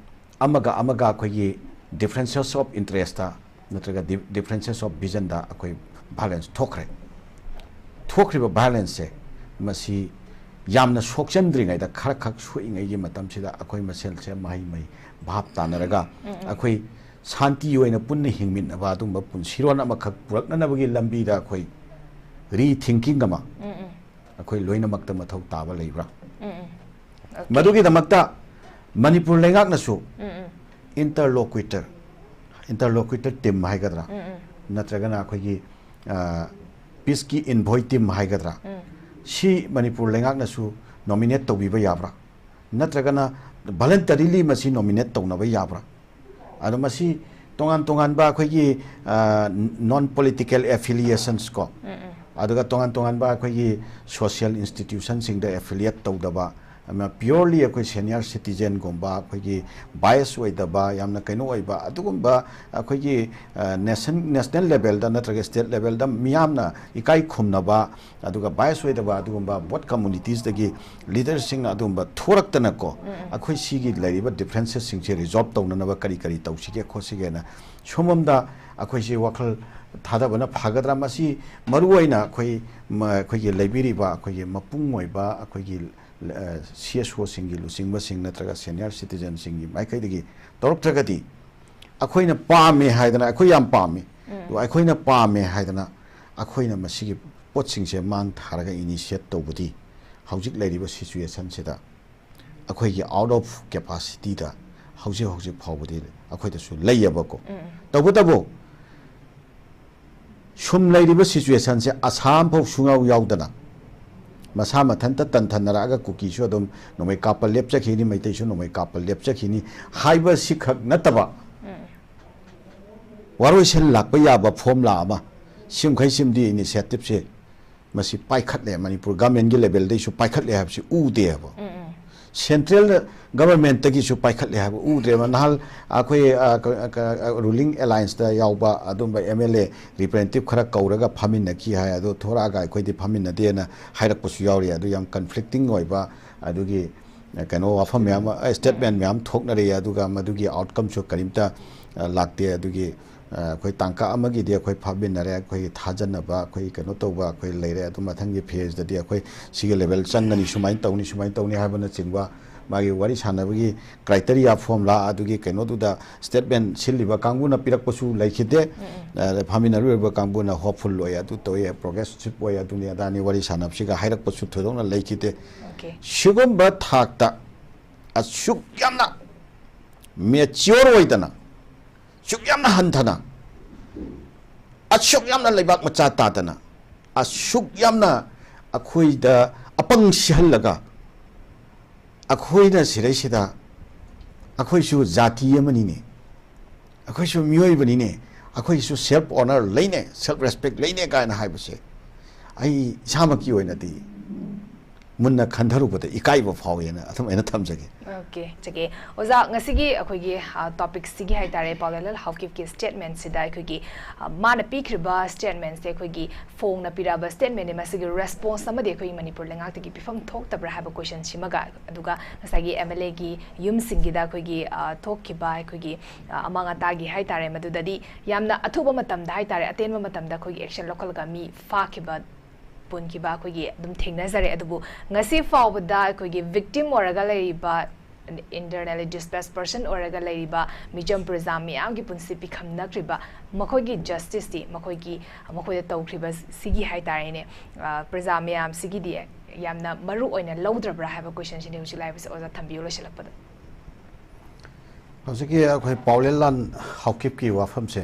ꯑꯃꯒ ꯑꯃꯒ ꯑꯩꯈꯣꯏꯒꯤ differences of interest ꯅꯠꯇ꯭ꯔꯒ di-, differences of vision ꯗ ꯑꯩꯈꯣꯏ violence ꯊꯣꯛꯈ꯭ꯔꯦ꯫ ꯊꯣꯛꯈ꯭ꯔꯤꯕ violence ꯁꯦ ꯃꯁꯤ ꯌꯥꯝꯅ ꯁꯣꯛꯆꯟꯗ꯭ꯔꯤꯉꯩꯗ ꯈꯔ ꯈꯛ ꯁꯣꯛꯏꯉꯩꯒꯤ ꯃꯇꯝꯁꯤꯗ ꯑꯩꯈꯣꯏ ꯃꯁꯦꯜꯁꯦ ꯃꯍꯩ ꯃꯍꯩ ꯚꯥꯞ ꯇꯥꯅꯔꯒ ꯎꯝ, ꯎꯝ꯫ ꯑꯩꯈꯣꯏ ꯁꯥꯟꯇꯤ ꯑꯣꯏꯅ ꯄꯨꯟꯅ ꯍꯤꯡꯃꯤꯟꯅꯕ ꯑꯗꯨꯒꯨꯝꯕ ꯄꯨꯟꯁꯤꯔꯣꯟ ꯑꯃꯈꯛ ꯄꯨꯔꯛꯅꯅꯕꯒꯤ ꯂꯝꯕꯤꯗ ꯑꯩꯈꯣꯏ rethinking ꯑꯃ ꯎꯝ, ꯎꯝ꯫ ꯑꯩꯈꯣꯏ ꯂꯣꯏꯅꯃꯛꯇ ꯃꯊꯧ ꯇꯥꯕ ꯂꯩꯕ꯭ꯔꯥ? ꯎꯝ, ꯎꯝ꯫ Okay꯫ ꯃꯗꯨꯒꯤꯗꯃꯛꯇ ꯃꯅꯤꯄꯨꯔ ꯂꯩꯉꯥꯛꯅꯁꯨ ꯎꯝ, ꯎꯝ꯫ Interlocutor, interlocutor team ꯍꯥꯏꯒꯗ꯭ꯔꯥ? ꯎꯝ, ꯎꯝ꯫ ꯅꯠꯇ꯭ꯔꯒꯅ ꯑꯩꯈꯣꯏꯒꯤ, ꯑ, peace ꯀꯤ envoy team ꯍꯥꯏꯒꯗ꯭ꯔꯥ? ꯎꯝ꯫ ꯁꯤ ꯃꯅꯤꯄꯨꯔ ꯂꯩꯉꯥꯛꯅꯁꯨ nominate ꯇꯧꯕꯤꯕ ꯌꯥꯕ꯭ꯔꯥ? ꯅꯠꯇ꯭ꯔꯒꯅ voluntarily ꯃꯁꯤ nominate ꯇꯧꯅꯕ ꯌꯥꯕ꯭ꯔꯥ? ꯑꯗꯣ ꯃꯁꯤ ꯇꯣꯉꯥꯟ ꯇꯣꯉꯥꯟꯕ ꯑꯩꯈꯣꯏꯒꯤ, ꯑ, non political affiliations ꯀꯣ, ꯎꯝ, ꯎꯝ꯫ ꯑꯗꯨꯒ ꯇꯣꯉꯥꯟ ꯇꯣꯉꯥꯟꯕ ꯑꯩꯈꯣꯏꯒꯤ social institution ꯁꯤꯡꯗ affiliate ꯇꯧꯗꯕ, ꯑꯃ purely ꯑꯩꯈꯣꯏ senior citizen ꯒꯨꯝꯕ, ꯑꯩꯈꯣꯏꯒꯤ bias ꯑꯣꯏꯗꯕ, ꯌꯥꯝꯅ ꯀꯩꯅꯣ ꯑꯣꯏꯕ, ꯑꯗꯨꯒꯨꯝꯕ ꯑꯩꯈꯣꯏꯒꯤ, ꯑ, nation, national level ꯗ ꯅꯠꯇ꯭ꯔꯒ state level ꯗ ꯃꯤꯌꯥꯝꯅ ꯏꯀꯥꯏ ꯈꯨꯝꯅꯕ, ꯑꯗꯨꯒ bias ꯑꯣꯏꯗꯕ ꯑꯗꯨꯒꯨꯝꯕ both communities ꯇꯒꯤ leader ꯁꯤꯡꯅ ꯑꯗꯨꯒꯨꯝꯕ ꯊꯣꯔꯛꯇꯅꯀꯣ, ꯎꯝ, ꯎꯝ꯫ ꯑꯩꯈꯣꯏ ꯁꯤꯒꯤ ꯂꯩꯔꯤꯕ differences ꯁꯤꯡꯁꯦ resolve ꯇꯧꯅꯅꯕ ꯀꯔꯤ ꯀꯔꯤ ꯇꯧꯁꯤꯒꯦ ꯈꯣꯠꯁꯤꯒꯦꯅ ꯁꯣꯝꯂꯣꯝꯗ ꯑꯩꯈꯣꯏꯁꯤ ꯋꯥꯈꯜ ꯊꯥꯗꯕꯅ ꯐꯒꯗ꯭ꯔꯥ? ꯃꯁꯤ ꯃꯔꯨ ꯑꯣꯏꯅ ꯑꯩꯈꯣꯏ, ꯃ-, ꯑꯩꯈꯣꯏꯒꯤ ꯂꯩꯕꯤꯔꯤꯕ ꯑꯩꯈꯣꯏꯒꯤ ꯃꯄꯨꯡ ꯑꯣꯏꯕ ꯑꯩꯈꯣꯏꯒꯤ, ꯑ, C S O ꯁꯤꯡꯒꯤ ꯂꯨꯆꯤꯡꯕꯁꯤꯡ ꯅꯠꯇ꯭ꯔꯒ senior citizen ꯁꯤꯡꯒꯤ ꯃꯥꯏꯀꯩꯗꯒꯤ ꯇꯧꯔꯛꯇ꯭ꯔꯒꯗꯤ ꯑꯩꯈꯣꯏꯅ ꯄꯥꯝꯃꯦ ꯍꯥꯏꯗꯅ, ꯑꯩꯈꯣꯏ ꯌꯥꯝ ꯄꯥꯝꯃꯤ꯫ ꯎꯝ꯫ ꯑꯗꯣ ꯑꯩꯈꯣꯏꯅ ꯄꯥꯝꯃꯦ ꯍꯥꯏꯗꯅ ꯑꯩꯈꯣꯏꯅ ꯃꯁꯤꯒꯤ ꯄꯣꯠꯁꯤꯡꯁꯦ ꯃꯥꯡ ꯊꯥꯔꯒ initiate ꯇꯧꯕꯗꯤ ꯍꯧꯖꯤꯛ ꯂꯩꯔꯤꯕ situation ꯁꯤꯗ ꯑꯩꯈꯣꯏꯒꯤ out of capacity ꯗ ꯍꯧꯖꯤꯛ ꯍꯧꯖꯤꯛ ꯐꯥꯎꯕꯗꯤ ꯑꯩꯈꯣꯏꯗꯁꯨ ꯂꯩꯌꯦꯕꯀꯣ꯫ ꯎꯝ꯫ ꯇꯧꯕꯇꯕꯨ ꯁꯨꯝ ꯂꯩꯔꯤꯕ situation ꯁꯦ ꯑꯁꯥꯝ ꯐꯥꯎ ꯁꯨꯡꯌꯥꯎ ꯌꯥꯎꯗꯅ ꯃꯁꯥ ꯃꯊꯟꯇ ꯇꯟꯊꯅꯔꯛꯑꯒ ꯀꯨꯀꯤꯁꯨ ꯑꯗꯨꯝ ꯅꯣꯡꯃꯩ ꯀꯥꯞꯄ ꯂꯦꯞꯆꯈꯤꯅꯤ, ꯃꯩꯇꯩꯁꯨ ꯅꯣꯡꯃꯩ ꯀꯥꯞꯄ ꯂꯦꯞꯆꯈꯤꯅꯤ ꯍꯥꯏꯕꯁꯤꯈꯛ ꯅꯠꯇꯕ, ꯎꯝ꯫ ꯋꯥꯔꯣꯏꯁꯤꯟ ꯂꯥꯛꯄ ꯌꯥꯕ formula ꯑꯃ, ꯁꯤꯃꯈꯩꯁꯤꯃꯗꯤ initiative ꯁꯦ ꯃꯁꯤ ꯄꯥꯏꯈꯠꯂꯦ, ꯃꯅꯤꯄꯨꯔ government ꯀꯤ level ꯗꯩꯁꯨ ꯄꯥꯏꯈꯠꯂꯦ ꯍꯥꯏꯕꯁꯤ ꯎꯗꯦꯕ꯫ ꯎꯝ, ꯎꯝ꯫ Central government ꯇꯒꯤꯁꯨ ꯄꯥꯏꯈꯠꯂꯦ ꯍꯥꯏꯕ ꯎꯗ꯭ꯔꯦꯕ꯫ ꯅꯍꯥꯟ ꯑꯩꯈꯣꯏ, ꯑ, ꯀ-, ꯀ-, ruling alliance ꯇ ꯌꯥꯎꯕ ꯑꯗꯨꯝꯕ M L A representative ꯈꯔ ꯀꯧꯔꯒ ꯐꯝꯃꯤꯟꯅꯈꯤ ꯍꯥꯏ, ꯑꯗꯣ ꯊꯣꯔꯛꯑꯒ ꯑꯩꯈꯣꯏꯗꯤ ꯐꯝꯃꯤꯟꯅꯗꯦꯅ ꯍꯥꯏꯔꯛꯄꯁꯨ ꯌꯥꯎꯔꯤ꯫ ꯑꯗꯨ ꯌꯥꯝ conflicting ꯑꯣꯏꯕ ꯑꯗꯨꯒꯤ, ꯑ, ꯀꯩꯅꯣ ꯋꯥꯐꯝ ꯃꯌꯥꯝ ꯑꯃ, ꯑ, statement ꯃꯌꯥꯝ ꯊꯣꯛꯅꯔꯛꯑꯦ, ꯑꯗꯨꯒ ꯃꯗꯨꯒꯤ outcome ꯁꯨ ꯀꯔꯤꯝꯇ, ꯑ, ꯂꯥꯛꯇꯦ꯫ ꯑꯗꯨꯒꯤ ꯑ, ꯑꯩꯈꯣꯏ ꯇꯥꯡꯀꯛ ꯑꯃꯒꯤꯗꯤ ꯑꯩꯈꯣꯏ ꯐꯥꯃꯤꯟꯅꯔꯦ, ꯑꯩꯈꯣꯏꯒꯤ ꯊꯥꯖꯅꯕ, ꯑꯩꯈꯣꯏꯒꯤ ꯀꯩꯅꯣ ꯇꯧꯕ, ꯑꯩꯈꯣꯏ ꯂꯩꯔꯦ꯫ ꯑꯗꯨ ꯃꯊꯪꯒꯤ phase ꯗꯗꯤ ꯑꯩꯈꯣꯏ ꯁꯤꯒꯤ level ꯆꯪꯒꯅꯤ, ꯁꯨꯃꯥꯏꯅ ꯇꯧꯅꯤ, ꯁꯨꯃꯥꯏꯅ ꯇꯧꯅꯤ ꯍꯥꯏꯕꯅꯆꯤꯡꯕ ꯃꯥꯒꯤ ꯋꯥꯔꯤ ꯁꯥꯟꯅꯕꯒꯤ criteria formula ꯑꯗꯨꯒꯤ ꯀꯩꯅꯣꯗꯨꯗ statement ꯁꯤꯜꯂꯤꯕ ꯀꯥꯡꯕꯨꯅ ꯄꯤꯔꯛꯄꯁꯨ ꯂꯩꯈꯤꯗꯦ꯫ ꯎꯝ, ꯎꯝ꯫ ꯑ, ꯐꯥꯃꯤꯟꯅꯔꯨꯔꯤꯕ ꯀꯥꯡꯕꯨꯅ hopeful ꯑꯣꯏ, ꯑꯗꯨ ꯇꯧꯏ, progressive ꯑꯣꯏ, ꯑꯗꯨꯅꯤ ꯑꯗꯥꯅꯤ ꯋꯥꯔꯤ ꯁꯥꯟꯅꯕꯁꯤꯒ ꯍꯥꯏꯔꯛꯄꯁꯨ ꯊꯣꯏꯗꯣꯛꯅ ꯂꯩꯈꯤꯗꯦ꯫ Okay꯫ ꯁꯤꯒꯨꯝꯕ ꯊꯥꯛꯇ ꯑꯁꯨꯛ ꯌꯥꯝꯅ mature ꯑꯣꯏꯗꯅ, ꯑꯁꯨꯛ ꯌꯥꯝꯅ ꯍꯟꯊꯅ, ꯑꯁꯨꯛ ꯌꯥꯝꯅ ꯂꯩꯕꯥꯛ ꯃꯆꯥ ꯇꯥꯗꯅ, ꯑꯁꯨꯛ ꯌꯥꯝꯅ ꯑꯩꯈꯣꯏꯗ ꯑꯄꯪ ꯁꯤꯍꯜꯂꯒ, ꯑꯩꯈꯣꯏꯅ ꯁꯤꯗꯩꯁꯤꯗ ꯑꯩꯈꯣꯏꯁꯨ ꯖꯥꯇꯤ ꯑꯃꯅꯤꯅꯦ, ꯑꯩꯈꯣꯏꯁꯨ ꯃꯤꯑꯣꯏꯕꯅꯤꯅꯦ, ꯑꯩꯈꯣꯏꯁꯨ self honour ꯂꯩꯅꯦ, self respect ꯂꯩꯅꯦ ꯀꯥꯏꯅ ꯍꯥꯏꯕꯁꯦ ꯑꯩ ꯏꯁꯥꯃꯛꯀꯤ ꯑꯣꯏꯅꯗꯤ ꯃꯨꯟꯅ ꯈꯟꯊꯔꯨꯕꯗ ꯏꯀꯥꯏꯕ ꯐꯥꯎꯏꯅ ꯑꯗꯨꯃꯥꯏꯅ ꯊꯝꯖꯒꯦ꯫ Okay, ꯆꯒꯦ꯫ ꯑꯣꯖꯥ, ꯉꯁꯤꯒꯤ ꯑꯩꯈꯣꯏꯒꯤ, ꯑ, topic ꯁꯤꯒꯤ ꯍꯥꯏꯇꯥꯔꯦ, ꯄꯥꯎꯂꯦꯂꯦꯜ ꯍꯥꯎꯀꯤꯞꯀꯤ statement ꯁꯤꯗ ꯑꯩꯈꯣꯏꯒꯤ, ꯑ, ꯃꯥꯅ ꯄꯤꯈ꯭ꯔꯤꯕ statement ꯁꯦ ꯑꯩꯈꯣꯏꯒꯤ ꯐꯣꯡꯅ ꯄꯤꯔꯛꯑꯕ statement ꯅꯤ, ꯃꯁꯤꯒꯤ response ꯑꯃꯗꯤ ꯑꯩꯈꯣꯏꯒꯤ ꯃꯅꯤꯄꯨꯔ ꯂꯩꯉꯥꯛꯇꯒꯤ ꯄꯤꯐꯝ ꯊꯣꯛꯇꯕ꯭ꯔꯥ ꯍꯥꯏꯕ question ꯁꯤꯃꯒ, ꯑꯗꯨꯒ ꯉꯁꯥꯏꯒꯤ M L A ꯒꯤ ꯌꯨꯝꯁꯤꯡꯒꯤꯗ ꯑꯩꯈꯣꯏꯒꯤ, ꯑ, ꯊꯣꯛꯈꯤꯕ ꯑꯩꯈꯣꯏꯒꯤ, ꯑ, ꯑꯃꯥꯡ ꯑꯇꯥꯒꯤ ꯍꯥꯏꯇꯥꯔꯦ, ꯃꯗꯨꯗꯗꯤ ꯌꯥꯝꯅ ꯑꯊꯨꯕ ꯃꯇꯝꯗ ꯍꯥꯏꯇꯥꯔꯦ, ꯑꯇꯦꯟꯕ ꯃꯇꯝꯗ ꯑꯩꯈꯣꯏꯒꯤ action ꯂꯧꯈꯠꯂꯒ ꯃꯤ ꯐꯥꯈꯤꯕ ꯄꯨꯟꯈꯤꯕ ꯑꯩꯈꯣꯏꯒꯤ ꯑꯗꯨꯝ ꯊꯦꯡꯅꯖꯔꯦ꯫ ꯑꯗꯨꯕꯨ ꯉꯁꯤ ꯐꯥꯎꯕꯗ ꯑꯩꯈꯣꯏꯒꯤ victim ꯑꯣꯏꯔꯒ ꯂꯩꯔꯤꯕ, internally displaced person ꯑꯣꯏꯔꯒ ꯂꯩꯔꯤꯕ ꯃꯤꯆꯝ ꯄ꯭ꯔꯖꯥ ꯃꯤꯌꯥꯝꯒꯤ ꯄꯨꯟꯁꯤ ꯄꯤꯈꯝꯅꯈ꯭ꯔꯤꯕ ꯃꯈꯣꯏꯒꯤ justice ꯇꯤ, ꯃꯈꯣꯏꯒꯤ, ꯃꯈꯣꯏꯗ ꯇꯧꯈ꯭ꯔꯤꯕ ꯁꯤꯒꯤ ꯍꯥꯏꯇꯥꯔꯦꯅꯦ, ꯑ, ꯄ꯭ꯔꯖꯥ ꯃꯌꯥꯝꯁꯤꯒꯤꯗꯤ ꯌꯥꯝꯅ ꯃꯔꯨ ꯑꯣꯏꯅ ꯂꯧꯗ꯭ꯔꯕ꯭ꯔꯥ ꯍꯥꯏꯕ ꯀꯣꯏꯁꯟꯁꯤꯅꯤ ꯍꯧꯖꯤꯛ ꯂꯥꯛꯏꯕꯁꯦ꯫ ꯑꯣꯖꯥ, ꯊꯝꯕꯤꯌꯨ ꯂꯣꯏꯁꯤꯜꯂꯛꯄꯗ꯫ ꯍꯧꯖꯤꯛꯀꯤ ꯑꯩꯈꯣꯏ ꯄꯥꯎꯂꯦꯟꯂꯥꯟ ꯍꯥꯎꯀꯤꯞꯀꯤ ꯋꯥꯐꯝꯁꯦ,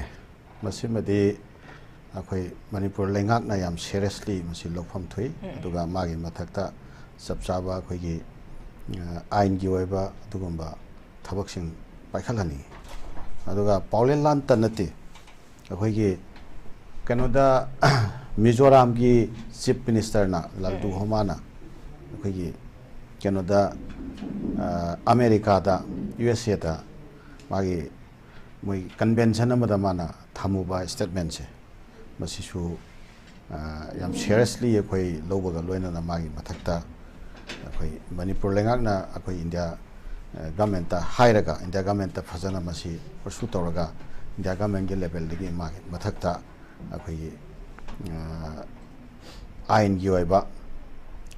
ꯃꯁꯤꯃꯗꯤ ꯑꯩꯈꯣꯏ ꯃꯅꯤꯄꯨꯔ ꯂꯩꯉꯥꯛꯅ ꯌꯥꯝ ꯁꯦꯔꯤꯌꯁꯂꯤ ꯃꯁꯤ ꯂꯧꯐꯝ ꯊꯣꯛꯏ꯫ ꯑꯗꯨꯒ ꯃꯥꯒꯤ ꯃꯊꯛꯇ ꯆꯞ ꯆꯥꯕ ꯑꯩꯈꯣꯏꯒꯤ, ꯑ, ꯑꯥꯏꯟꯒꯤ ꯑꯣꯏꯕ ꯑꯗꯨꯒꯨꯝꯕ ꯊꯕꯛꯁꯤꯡ ꯄꯥꯏꯈꯠꯍꯟꯅꯤꯡꯉꯤ꯫ ꯑꯗꯨꯒ ꯄꯥꯎꯂꯦꯟꯂꯥꯟꯇ ꯅꯠꯇꯦ, ꯑꯩꯈꯣꯏꯒꯤ ꯀꯩꯅꯣꯗ, ꯃꯤꯖꯣꯔꯥꯝꯒꯤ ꯆꯤꯐ ꯃꯤꯅꯤꯁꯇꯔꯅ, ꯂꯥꯜꯗꯨ ꯍꯣꯃꯥꯅ, ꯑꯩꯈꯣꯏꯒꯤ ꯀꯩꯅꯣꯗ, ꯑ, ꯑꯃꯦꯔꯤꯀꯥꯗ, ꯌꯨ ꯑꯦꯁ ꯑꯦꯗ ꯃꯥꯒꯤ, ꯃꯣꯏ ꯀꯟꯚꯦꯟꯁꯟ ꯑꯃꯗ ꯃꯥꯅ ꯊꯝꯃꯨꯕ ꯁ꯭ꯇꯦꯠꯃꯦꯟꯁꯦ, ꯃꯁꯤꯁꯨ, ꯑ, ꯌꯥꯝ ꯁꯦꯔꯤꯌꯁꯂꯤ ꯑꯩꯈꯣꯏ ꯂꯧꯕꯒ ꯂꯣꯏꯅꯅ ꯃꯥꯒꯤ ꯃꯊꯛꯇ ꯑꯩꯈꯣꯏ ꯃꯅꯤꯄꯨꯔ ꯂꯩꯉꯥꯛꯅ ꯑꯩꯈꯣꯏ ꯏꯟꯗꯤꯌꯥ, ꯑ, ꯒꯃꯦꯟꯇ ꯍꯥꯏꯔꯒ, ꯏꯟꯗꯤꯌꯥ ꯒꯃꯦꯟꯇ ꯐꯖꯅ ꯃꯁꯤ ꯄꯔꯁꯨ ꯇꯧꯔꯒ, ꯏꯟꯗꯤꯌꯥ ꯒꯃꯦꯟꯒꯤ ꯂꯦꯚꯦꯜꯗꯒꯤ ꯃꯥꯒꯤ ꯃꯊꯛꯇ ꯑꯩꯈꯣꯏꯒꯤ, ꯑ, ꯑꯥꯏꯟꯒꯤ ꯑꯣꯏꯕ,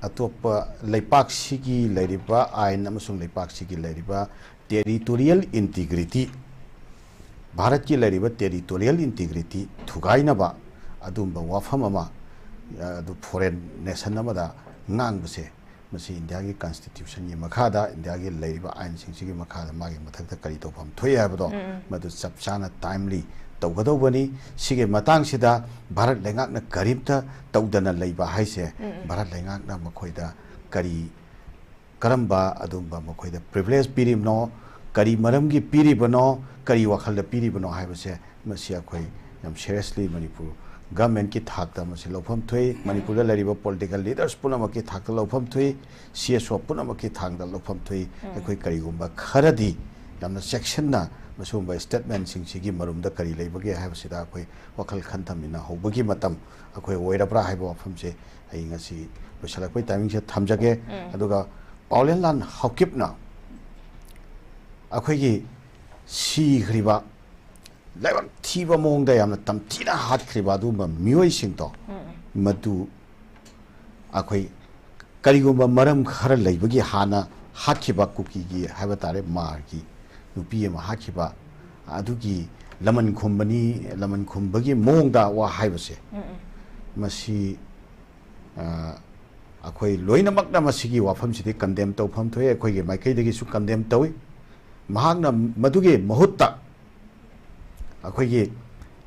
ꯑꯇꯣꯞꯄ ꯂꯩꯄꯥꯛꯁꯤꯒꯤ ꯂꯩꯔꯤꯕ ꯑꯥꯏꯟ ꯑꯃꯁꯨꯡ ꯂꯩꯄꯥꯛꯁꯤꯒꯤ ꯂꯩꯔꯤꯕ ꯇꯦꯔꯤꯇꯣꯔꯤꯌꯦꯜ ꯏꯟꯇꯤꯒ꯭ꯔꯤꯇꯤ, ꯚꯥꯔꯠꯀꯤ ꯂꯩꯔꯤꯕ ꯇꯦꯔꯤꯇꯣꯔꯤꯌꯦꯜ ꯏꯟꯇꯤꯒ꯭ꯔꯤꯇꯤ ꯊꯨꯒꯥꯏꯅꯕ ꯑꯗꯨꯒꯨꯝꯕ ꯋꯥꯐꯝ ꯑꯃ, ꯑ, ꯑꯗꯨ ꯐꯣꯔꯦꯟ ꯅꯦꯁꯟ ꯑꯃꯗ ꯉꯥꯡꯕꯁꯦ, ꯃꯁꯤ ꯏꯟꯗꯤꯌꯥꯒꯤ ꯀꯟꯁꯇꯤꯇ꯭ꯌꯨꯁꯟꯒꯤ ꯃꯈꯥꯗ, ꯏꯟꯗꯤꯌꯥꯒꯤ ꯂꯩꯔꯤꯕ ꯑꯥꯏꯟꯁꯤꯡꯁꯤꯒꯤ ꯃꯈꯥꯗ ꯃꯥꯒꯤ ꯃꯊꯛꯇ ꯀꯔꯤ ꯇꯧꯐꯝ ꯊꯣꯛꯏ ꯍꯥꯏꯕꯗꯣ, ꯃꯗꯨ ꯆꯞ ꯆꯥꯅ ꯇꯥꯏꯝꯂꯤ ꯇꯧꯒꯗꯧꯕꯅꯤ꯫ ꯁꯤꯒꯤ ꯃꯇꯥꯡꯁꯤꯗ ꯚꯥꯔꯠ ꯂꯩꯉꯥꯛꯅ ꯀꯔꯤꯝꯇ ꯇꯧꯗꯅ ꯂꯩꯕ ꯍꯥꯏꯁꯦ, ꯚꯥꯔꯠ ꯂꯩꯉꯥꯛꯅ ꯃꯈꯣꯏꯗ ꯀꯔꯤ, ꯀꯔꯝꯕ ꯑꯗꯨꯝꯕ ꯃꯈꯣꯏꯗ ꯄ꯭ꯔꯤꯚꯤꯂꯦꯖ ꯄꯤꯔꯤꯕꯅꯣ, ꯀꯔꯤ ꯃꯔꯝꯒꯤ ꯄꯤꯔꯤꯕꯅꯣ, ꯀꯔꯤ ꯋꯥꯈꯜꯗ ꯄꯤꯔꯤꯕꯅꯣ ꯍꯥꯏꯕꯁꯦ, ꯃꯁꯤ ꯑꯩꯈꯣꯏ ꯌꯥꯝ ꯁꯦꯔꯤꯌꯁꯂꯤ ꯃꯅꯤꯄꯨꯔ ꯒꯃꯦꯟꯀꯤ ꯊꯥꯛꯇ ꯃꯁꯤ ꯂꯧꯐꯝ ꯊꯣꯛꯏ꯫ ꯃꯅꯤꯄꯨꯔꯗ ꯂꯩꯔꯤꯕ ꯄꯣꯂꯤꯇꯤꯀꯦꯜ ꯂꯤꯗꯔꯁ ꯄꯨꯝꯅꯃꯛꯀꯤ ꯊꯥꯛꯇ ꯂꯧꯐꯝ ꯊꯣꯛꯏ꯫ ꯁꯤ ꯑꯦꯁ ꯑꯣ ꯄꯨꯝꯅꯃꯛꯀꯤ ꯊꯥꯡꯗ ꯂꯧꯐꯝ ꯊꯣꯛꯏ꯫ ꯑꯩꯈꯣꯏ ꯀꯔꯤꯒꯨꯝꯕ ꯈꯔꯗꯤ ꯌꯥꯝꯅ ꯆꯦꯛꯁꯤꯟꯅ ꯃꯁꯤꯒꯨꯝꯕ ꯁ꯭ꯇꯦꯠꯃꯦꯟꯁꯤꯡꯁꯤꯒꯤ ꯃꯔꯨꯝꯗ ꯀꯔꯤ ꯂꯩꯕꯒꯦ ꯍꯥꯏꯕꯁꯤꯗ ꯑꯩꯈꯣꯏ ꯋꯥꯈꯜ ꯈꯟꯊꯃꯤꯟꯅꯍꯧꯕꯒꯤ ꯃꯇꯝ ꯑꯩꯈꯣꯏ ꯑꯣꯏꯔꯕ꯭ꯔꯥ ꯍꯥꯏꯕ ꯋꯥꯐꯝꯁꯦ ꯑꯩ ꯉꯁꯤ ꯂꯣꯏꯁꯤꯜꯂꯛꯄꯒꯤ ꯇꯥꯏꯃꯤꯡꯁꯦ ꯊꯝꯖꯒꯦ꯫ ꯑꯗꯨꯒ ꯄꯥꯎꯂꯦꯟꯂꯥꯟ ꯍꯥꯎꯀꯤꯞꯅ ꯑꯩꯈꯣꯏꯒꯤ ꯁꯤꯈ꯭ꯔꯤꯕ, ꯂꯥꯏꯕꯛ ꯊꯤꯕ ꯃꯑꯣꯡꯗ ꯌꯥꯝꯅ ꯇꯝꯊꯤꯅ ꯍꯥꯠꯈ꯭ꯔꯤꯕ ꯑꯗꯨꯒꯨꯝꯕ ꯃꯤꯑꯣꯏꯁꯤꯡꯗꯣ, ꯃꯗꯨ ꯑꯩꯈꯣꯏ ꯀꯔꯤꯒꯨꯝꯕ ꯃꯔꯝ ꯈꯔ ꯂꯩꯕꯒꯤ ꯍꯥꯟꯅ ꯍꯥꯠꯈꯤꯕ ꯀꯨꯀꯤꯒꯤ ꯍꯥꯏꯕ ꯇꯥꯔꯦ, ꯃꯥꯔꯒꯤ ꯅꯨꯄꯤ ꯑꯃ ꯍꯥꯠꯈꯤꯕ, ꯑꯗꯨꯒꯤ ꯂꯃꯟ ꯈꯨꯝꯕꯅꯤ, ꯂꯃꯟ ꯈꯨꯝꯕꯒꯤ ꯃꯑꯣꯡꯗ ꯋꯥ ꯍꯥꯏꯕꯁꯦ, ꯃꯁꯤ, ꯑ, ꯑꯩꯈꯣꯏ ꯂꯣꯏꯅꯃꯛꯅ ꯃꯁꯤꯒꯤ ꯋꯥꯐꯝꯁꯤꯗꯤ ꯀꯟꯗꯦꯝ ꯇꯧꯐꯝ ꯊꯣꯛꯏ, ꯑꯩꯈꯣꯏꯒꯤ ꯃꯥꯏꯀꯩꯗꯒꯤꯁꯨ ꯀꯟꯗꯦꯝ ꯇꯧꯏ꯫ ꯃꯍꯥꯛꯅ ꯃꯗꯨꯒꯤ ꯃꯍꯨꯠꯇ ꯑꯩꯈꯣꯏꯒꯤ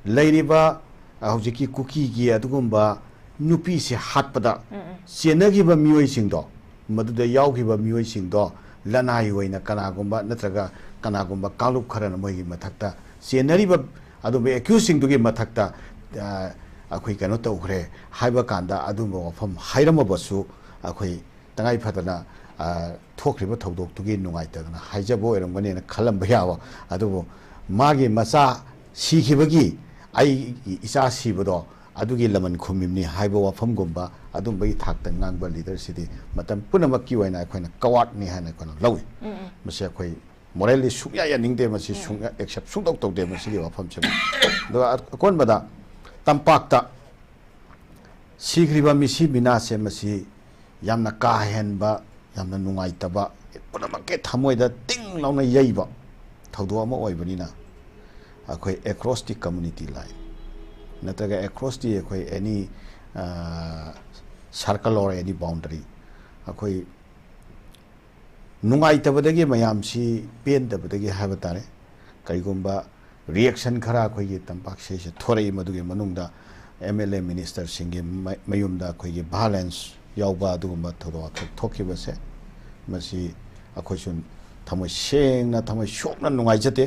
ꯂꯩꯔꯤꯕ ꯍꯧꯖꯤꯛꯀꯤ ꯀꯨꯀꯤꯒꯤ ꯑꯗꯨꯒꯨꯝꯕ ꯅꯨꯄꯤꯁꯦ ꯍꯥꯠꯄꯗ ꯆꯦꯟꯅꯈꯤꯕ ꯃꯤꯑꯣꯏꯁꯤꯡꯗꯣ, ꯃꯗꯨꯗ ꯌꯥꯎꯈꯤꯕ ꯃꯤꯑꯣꯏꯁꯤꯡꯗꯣ ꯂꯅꯥꯏ ꯑꯣꯏꯅ ꯀꯅꯥꯒꯨꯝꯕ ꯅꯠꯇ꯭ꯔꯒ ꯀꯅꯥꯒꯨꯝꯕ ꯀꯥꯡꯂꯨꯞ ꯈꯔꯅ ꯃꯣꯏꯒꯤ ꯃꯊꯛꯇ ꯆꯦꯟꯅꯔꯤꯕ ꯑꯗꯨꯝꯕ ꯑꯦꯀ꯭ꯌꯨꯁꯁꯤꯡꯗꯨꯒꯤ ꯃꯊꯛꯇ ꯑ, ꯑꯩꯈꯣꯏ ꯀꯩꯅꯣ ꯇꯧꯈ꯭ꯔꯦ ꯍꯥꯏꯕ ꯀꯥꯟꯗ ꯑꯗꯨꯝꯕ ꯋꯥꯐꯝ ꯍꯥꯏꯔꯝꯃꯕꯁꯨ ꯑꯩꯈꯣꯏ ꯇꯉꯥꯏ ꯐꯗꯅ, ꯑ, ꯊꯣꯛꯈ꯭ꯔꯤꯕ ꯊꯧꯗꯣꯛꯇꯨꯒꯤ ꯅꯨꯡꯉꯥꯏꯇꯗꯅ ꯍꯥꯏꯖꯕ ꯑꯣꯏꯔꯝꯒꯅꯦꯅ ꯈꯜꯂꯝꯕ ꯌꯥꯕ꯫ ꯑꯗꯨꯕꯨ ꯃꯥꯒꯤ ꯃꯆꯥ ꯁꯤꯈꯤꯕꯒꯤ ꯑꯩꯒꯤ ꯏꯆꯥ ꯁꯤꯕꯗꯣ ꯑꯗꯨꯒꯤ ꯂꯃꯟ ꯈꯨꯝꯃꯤꯕꯅꯤ ꯍꯥꯏꯕ ꯋꯥꯐꯝꯒꯨꯝꯕ ꯑꯗꯨꯝꯕꯒꯤ ꯊꯥꯛꯇ ꯉꯥꯡꯕ ꯂꯤꯗꯔꯁꯤꯗꯤ ꯃꯇꯝ ꯄꯨꯝꯅꯃꯛꯀꯤ ꯑꯣꯏꯅ ꯑꯩꯈꯣꯏꯅ ꯀꯋꯥꯔꯗꯅꯤ ꯍꯥꯏꯅ ꯑꯩꯈꯣꯏꯅ ꯂꯧꯏ꯫ ꯃꯁꯤ ꯑꯩꯈꯣꯏ ꯃꯣꯔꯦꯜꯂꯤ ꯁꯨꯡꯌꯥ ꯌꯥꯅꯤꯡꯗꯦ, ꯃꯁꯤ ꯁꯨꯡꯌꯥ ꯑꯦꯛꯁꯦꯞ ꯁꯨꯡꯇꯧ ꯇꯧꯗꯦ ꯃꯁꯤꯒꯤ ꯋꯥꯐꯝꯁꯤꯃ꯫ ꯑꯗꯨꯒ ꯑꯀꯣꯟꯕꯗ ꯇꯝꯄꯥꯛꯇ ꯁꯤꯈ꯭ꯔꯤꯕ ꯃꯤꯁꯤ ꯃꯤꯅꯥꯁꯦ ꯃꯁꯤ ꯌꯥꯝꯅ ꯀꯥ ꯍꯦꯟꯕ, ꯌꯥꯝꯅ ꯅꯨꯡꯉꯥꯏꯇꯕ, ꯄꯨꯝꯅꯃꯛꯀꯤ ꯊꯃꯣꯏꯗ ꯇꯤꯡ ꯂꯥꯎꯅ ꯌꯩꯕ ꯊꯧꯗꯣꯛ ꯑꯃ ꯑꯣꯏꯕꯅꯤꯅ ꯑꯩꯈꯣꯏ across the community line ꯅꯠꯇ꯭ꯔꯒ across the ꯑꯩꯈꯣꯏ any circle or any boundary ꯑꯩꯈꯣꯏ ꯅꯨꯡꯉꯥꯏꯇꯕꯗꯒꯤ ꯃꯌꯥꯝꯁꯤ ꯄꯦꯟꯗꯕꯗꯒꯤ ꯍꯥꯏꯕ ꯇꯥꯔꯦ, ꯀꯔꯤꯒꯨꯝꯕ ꯔꯤꯌꯦꯛꯁꯟ ꯈꯔ ꯑꯩꯈꯣꯏꯒꯤ ꯇꯝꯄꯥꯛꯁꯤꯁꯨ ꯊꯣꯔꯛꯏ꯫ ꯃꯗꯨꯒꯤ ꯃꯅꯨꯡꯗ ꯑꯦꯝ ꯑꯦꯜ ꯑꯦ ꯃꯤꯅꯤꯁꯇꯔꯁꯤꯡꯒꯤ ꯃ- ꯃꯌꯨꯝꯗ ꯑꯩꯈꯣꯏꯒꯤ ꯚꯥꯏꯂꯦꯟꯁ ꯌꯥꯎꯕ ꯑꯗꯨꯒꯨꯝꯕ ꯊꯧꯗꯣꯛ ꯋꯥꯊꯣꯛ ꯊꯣꯛꯈꯤꯕꯁꯦ ꯃꯁꯤ ꯑꯩꯈꯣꯏꯁꯨ ꯊꯃꯣꯏ ꯁꯦꯡꯅ ꯊꯃꯣꯏ ꯁꯣꯛꯅ ꯅꯨꯡꯉꯥꯏꯖꯗꯦ꯫